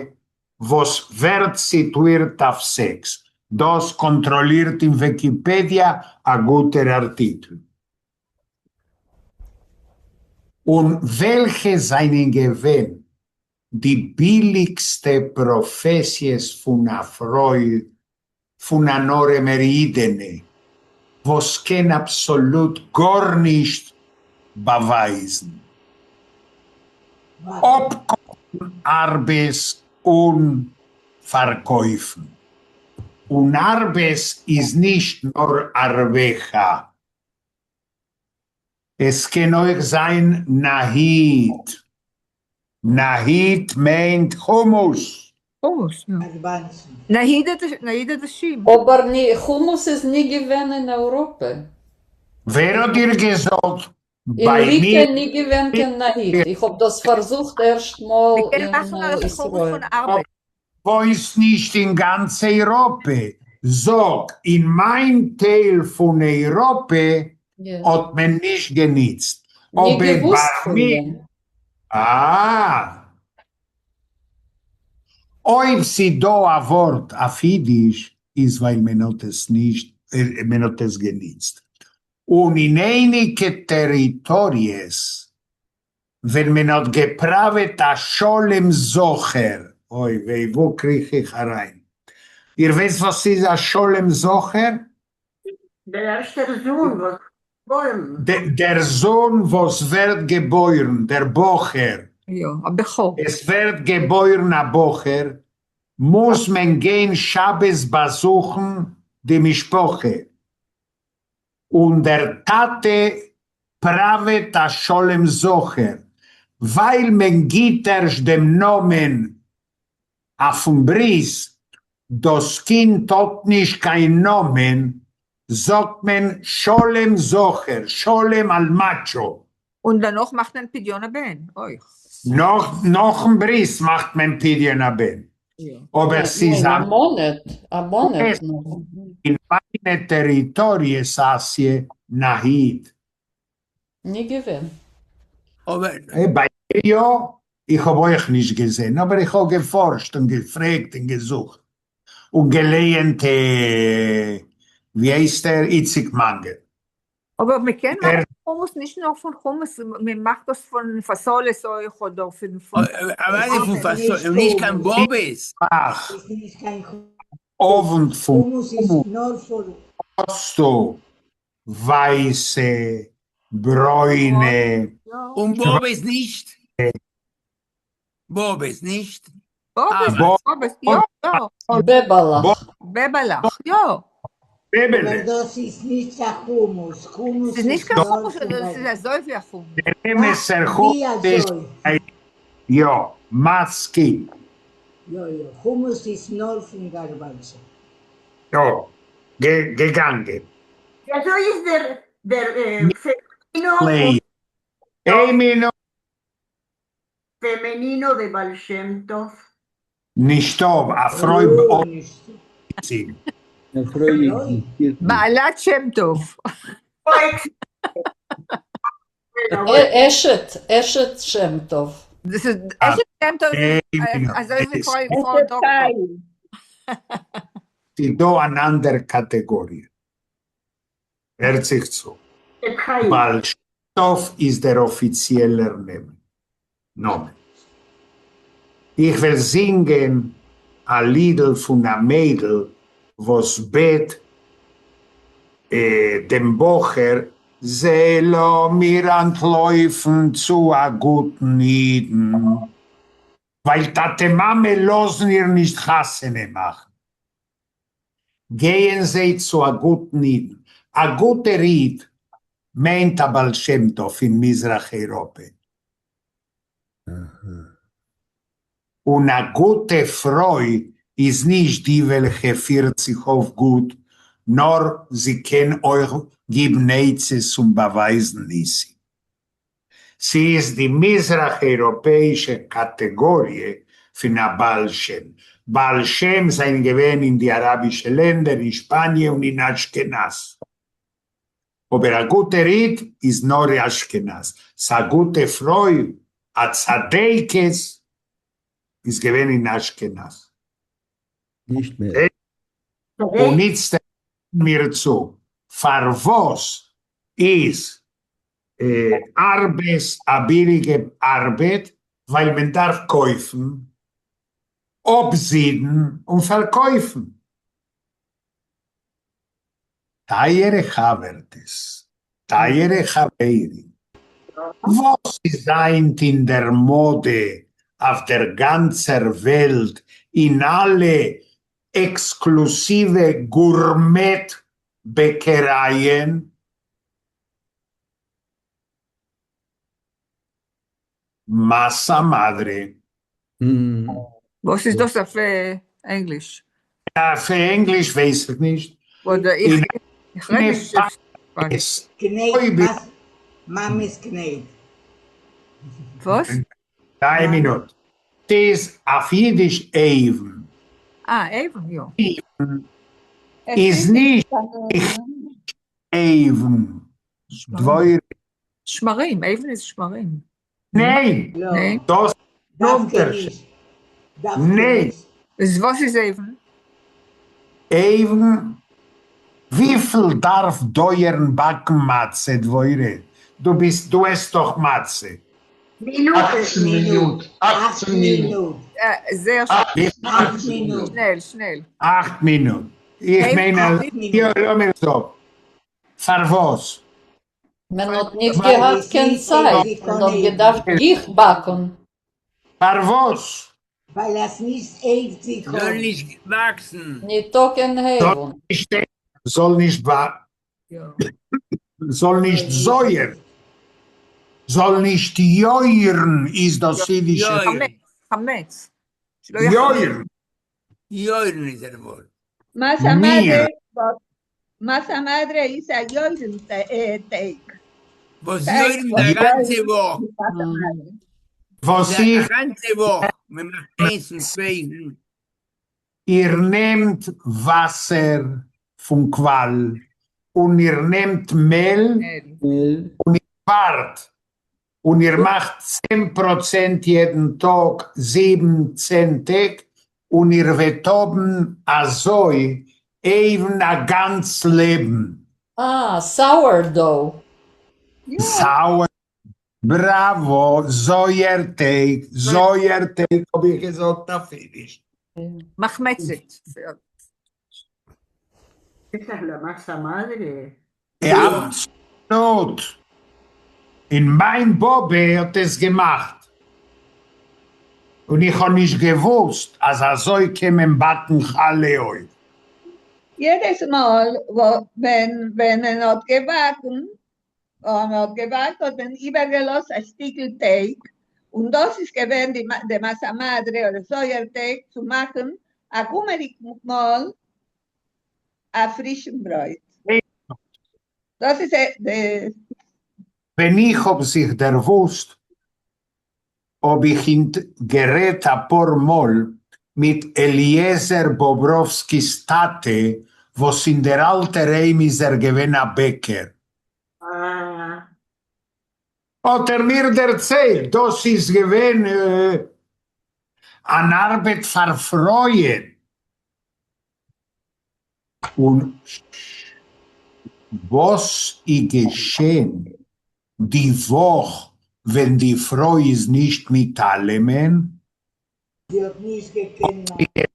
A: וואס ווערט סיטואירט אויף סעקס? דאס קאנטראלירט אין וויקיפעדיע א גוטער ארטיקל. און וועלכע זענען געווען די ביליגסטע פראפעסיעס פון א פרוי, פון אן ארעמער אידענע, וואס קען אבסאלוט גארנישט באווייזן? אפקאכן ארבעס און פארקויפן. און ארבעס איז נישט נאר ערביך. עס קען אויך זיין נאהיד. נאהיד מיינט חומוס.
I: חומוס, יא. נאהיד עדשים.
D: אבער חומוס איז נישט געווען אין אייראפע.
A: ווער האט דיר געזאגט?
D: אין
A: ביי
D: ליטע
A: מיר
D: נישט געווען קיין נאהיד. איך האב דאס פארזוכט ערשט מאל
I: מ'קען
D: אין
I: מאכן א חומוס
D: ישראל.
I: פון ארבעס.
A: וואוינסט נישט אין גאנץ אייראפע. זאג, אין מיין טייל פון אייראפע האט מען נישט געניצט.
D: נישט
A: אבער ביי
D: געוואוסט פון
A: מיר
D: דעם.
A: אה. אויב ס'דא א ווארט אויף אידיש איז ווייל מען האט עס נישט, מען האט עס געניצט. און אין אייניגע טעריטאריעס ווען מען האט געפראוועט א שלום זכר, אוי וויי וואו קריך איך אריין? איר ווייסט וואס איז א שלום זכר?
B: דער ערשטער זון וואס געבוירן.
A: דער זון וואס ווערט געבוירן, דער בחור.
I: יא, א בכור.
A: עס ווערט געבוירן א בחור, מוז מען גיין שבת באזוכן די משפחה, און דער טאטע פראוועט א שלום זכר, ווייל מען גיט ערשט דעם נאמען אויפן ברית, דאס קינד האט נישט קיין נאמען, זאגט מען שלום זכר, שלום על מאטשו.
I: און דערנאך מאכט מען פדיון הבן אויך.
A: נאכן ברית מאכט מען פדיון הבן. אבער ס'איז
D: א מאנאט, א מאנאט נאך.
A: אין מיינע טעריטאריעס אסיע נאהיד.
D: נישט געווען.
A: אבער ביי מיר יא, איך האב אויך נישט געזען, אבער איך האב געפארשט און געפרעגט און געזוכט און געלייענט ווי הייסט ער איציק מאנגער.
I: אבער מען קען מאכן חומוס נישט נאר פון חומוס, מען מאכט דאס פון פאסאלעס אויך אדער פון.
K: אוודאי פון פאסאלעס, און נישט קיין באבעס.
A: אך, אוונט פון
F: חומוס איז נאר פון.
A: האסטו ווייסע, ברוינע.
K: און באבעס נישט? באבעס נישט?
I: באבעס, באבעס, יא, יא.
D: בעבעלעך.
I: בעבעלעך, יא.
F: אבער דאס איז נישט קיין חומוס, חומוס
I: ס'איז נישט קיין חומוס, דאס איז אזוי ווי א חומוס.
A: דער אמת'ער חומוס איז יא, מסכים.
F: יא יא, חומוס איז נאר פון גארבאנזא.
A: יא, געגאנגען.
B: ווי אזוי איז דער דער פעלאינו?
A: איין מינוט.
B: Femenino de Baal Shem Tov.
A: נישטא, א פרוי
F: נישטא.
E: א פרוי עקזיסטירט נישט.
I: בעלת שם טוב.
D: אשת, אשת שם טוב.
I: דאס איז אשת שם טוב אזוי ווי פרוי דאקטאר.
A: ס'איז דא אן אנדער קאטעגאריע. הערט זיך צו. בעל שם טוב איז דער אפיציעלער נאמען. איך וועל זינגען א לידל פון א מיידל וואס בעט דעם בחור זע לאמיר אנטלויפן צו א גוטן אידן, ווייל טאטע מאמע לאזן איר נישט חתונה מאכן. גייען זיי צו א גוטן אידן. א גוטער איד מיינט א בעל שם טוב אין מזרח אייראפע. און א גוטע פרוי איז נישט די וועלכע פירט זיך אויף גוט, נאר זי קען אויך גיבן עצות און באווייזן ניסים. ס'איז די מזרח אייראפעאישע קאטעגאריע פון א בעל שם. בעל שם זענען געווען אין די אראבישע לענדער, אין שפאניע און אין אשכנז. אבער א גוטער איד איז נאר אשכנז. ס'א גוטע פרוי, א צדקת, איז געווען אין אשכנז.
E: נישט מער.
A: און איצטער מיר צו, פארוואס איז ארבעס א ביליגע ארבעט ווייל מען דארף קויפן, אפזידן און פארקויפן. טייערע חבר'טעס, טייערע חברים, וואס איז היינט אין דער מאדע אויף דער גאנצער וועלט אין אלע עקסקלוסיווע גורמעט בעקערייען? Masa madre.
I: וואס איז דאס אויף ענגליש?
A: אויף ענגליש ווייס איך נישט.
I: אדער איך רעד נישט שפאניש.
F: קנייט, מאמי'ס קנייט.
I: וואס?
A: איין מינוט. ס'איז אויף אידיש אויוון.
I: אה, אויוון, יא.
A: איז נישט אויוון. דבורה.
I: שמרים, אויוון איז שמרים.
A: ניין! דאס איז אונטערשיד. ניין!
I: איז וואס איז אויוון?
A: אויוון? וויפיל דארף דויערן באקן מצה דבורה? דו ביסט דו עסט דאך מצה.
C: אכצן מינוט, אכצן מינוט.
I: זייער שנעל, שנעל.
A: אכט מינוט. איך מיין אז, יא לאמיר זאגן. פארוואס?
D: מען האט נישט געהאט קיין צייט, מען האט געדארפט גיך באקן.
A: פארוואס?
F: ווייל עס נישט הייבט זיך אן.
K: זאל נישט וואקסן.
D: ניטא קיין הייוון.
A: זאל נישט זאל נישט זויער. זאל נישט יוירן איז דאס אידישע.
I: חמץ.
A: יוירן.
K: יוירן איז דער ווארט.
J: Masa madre, masa madre איז א יוירן טייג.
K: וואס יוירן די גאנצע וואך.
A: וואס איך.
K: די גאנצע וואך, מען מאכט איינס און צוויי.
A: איר נעמט וואסער פון קוואל און איר נעמט מעל און איר ווארט און איר מאכט 10% יעדן טאג זיבן צען טעג און איר וועט האבן אזוי אויוון א גאנץ לעבן.
D: אה, sourdough.
A: Sour, בראווא, זויערטייג, זויערטייג האב איך געזאגט אויף אידיש.
I: מחמצת.
B: Esa es la masa madre.
A: אבסאלוט! און מיין באבע האט עס געמאכט. און איך האב נישט געוואוסט אז אזוי קען מען באקן חלה אויך.
J: יעדעס מאל ווען ווען מען האט געבאקן, און מען האט געבאקט האט מען איבערגעלאזט א שטיקל טייג, און דאס איז געווען די די masa madre אדער זויערטייג צו מאכן א קומענדיגן מאל א פרישן ברויט. דאס איז די.
A: ווען איך האָב זיך דערוווּסט, האָב איך גערעדט אַ פּאָר מאָל מיט אליעזר באָבראָווסקיס טאַטע, וואָס אין דער אַלטער היים איז ער געווען אַ בעקער. האָט ער מיר דערציילט, דאָס איז געווען אַן אַרבעט פֿאַר פֿרויען. און וואָס איז געשען די וואָך ווען די פֿרוי איז נישט מיט אַלעמען?
F: זי האָט נישט געקענט מאַכן.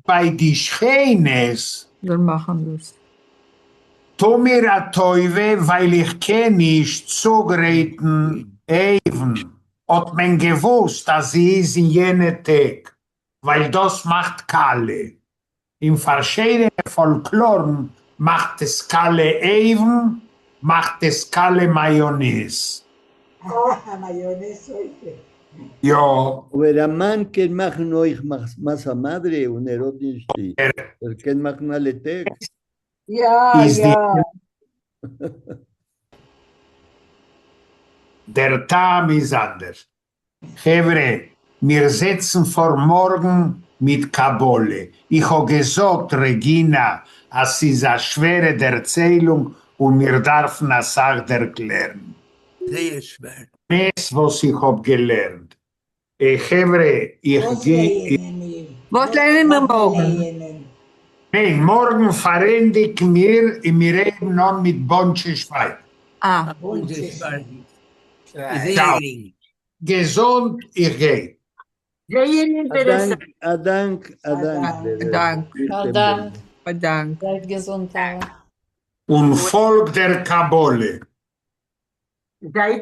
A: בײַ די שכנות.
I: זאָל מאַכן דאָס.
A: טו מיר אַ טובֿה, ווײַל איך קען נישט צוגרייטן אויוון, האָט מען געוווּסט אַז זי איז אין יענע טעג, ווײַל דאָס מאַכט קאַליע. אין פֿאַרשיידענע פֿאָלקלאָרן מאַכט עס קאַליע אויוון, מאַכט עס קאַליע מאַיאָנעז.
F: מאַיאָנעז אויך.
A: יאָ.
E: אָבער אַ מאַן קען מאַכן אויך מצה מדרה און ער האָט נישט די, ער קען מאַכן אַלע טעג.
J: יאָ,
A: איז די
J: יאָ.
A: דער טעם איז אַנדערש. חבֿרה, מיר זעצן פֿאָר מאָרגן מיט קבלה. איך האָב געזאָגט, רעגינאַ, אַז ס'איז אַ שווערע דערציילונג און מיר דאַרפֿן אַ סך דערקלערן.
K: זייער שווער.
A: דאָס וואָס איך האָב געלערנט. חבֿרה, איך
F: וואָס
A: גיי.
F: לייענען מיר?
I: וואָס לייענען מיר
F: וואָס
I: מאָרגן?
F: לייענען?
A: ניין, מאָרגן פֿאַרענדיקן מיר און מיר הייבן אָן מיט באָנטשע שווײַג.
I: אַ.
F: באָנטשע שווײַג.
K: זייער גרינג.
A: געזונט, איך גיי.
B: זייער אינטערעסאַנט.
E: אַ דאַנק, אַ דאַנק,
F: אַ
I: דאַנק.
D: אַ דאַנק.
I: אַ דאַנק.
D: זײַט געזונט אַלע.
A: און פֿאָלג דער קבלה.
B: זײַט.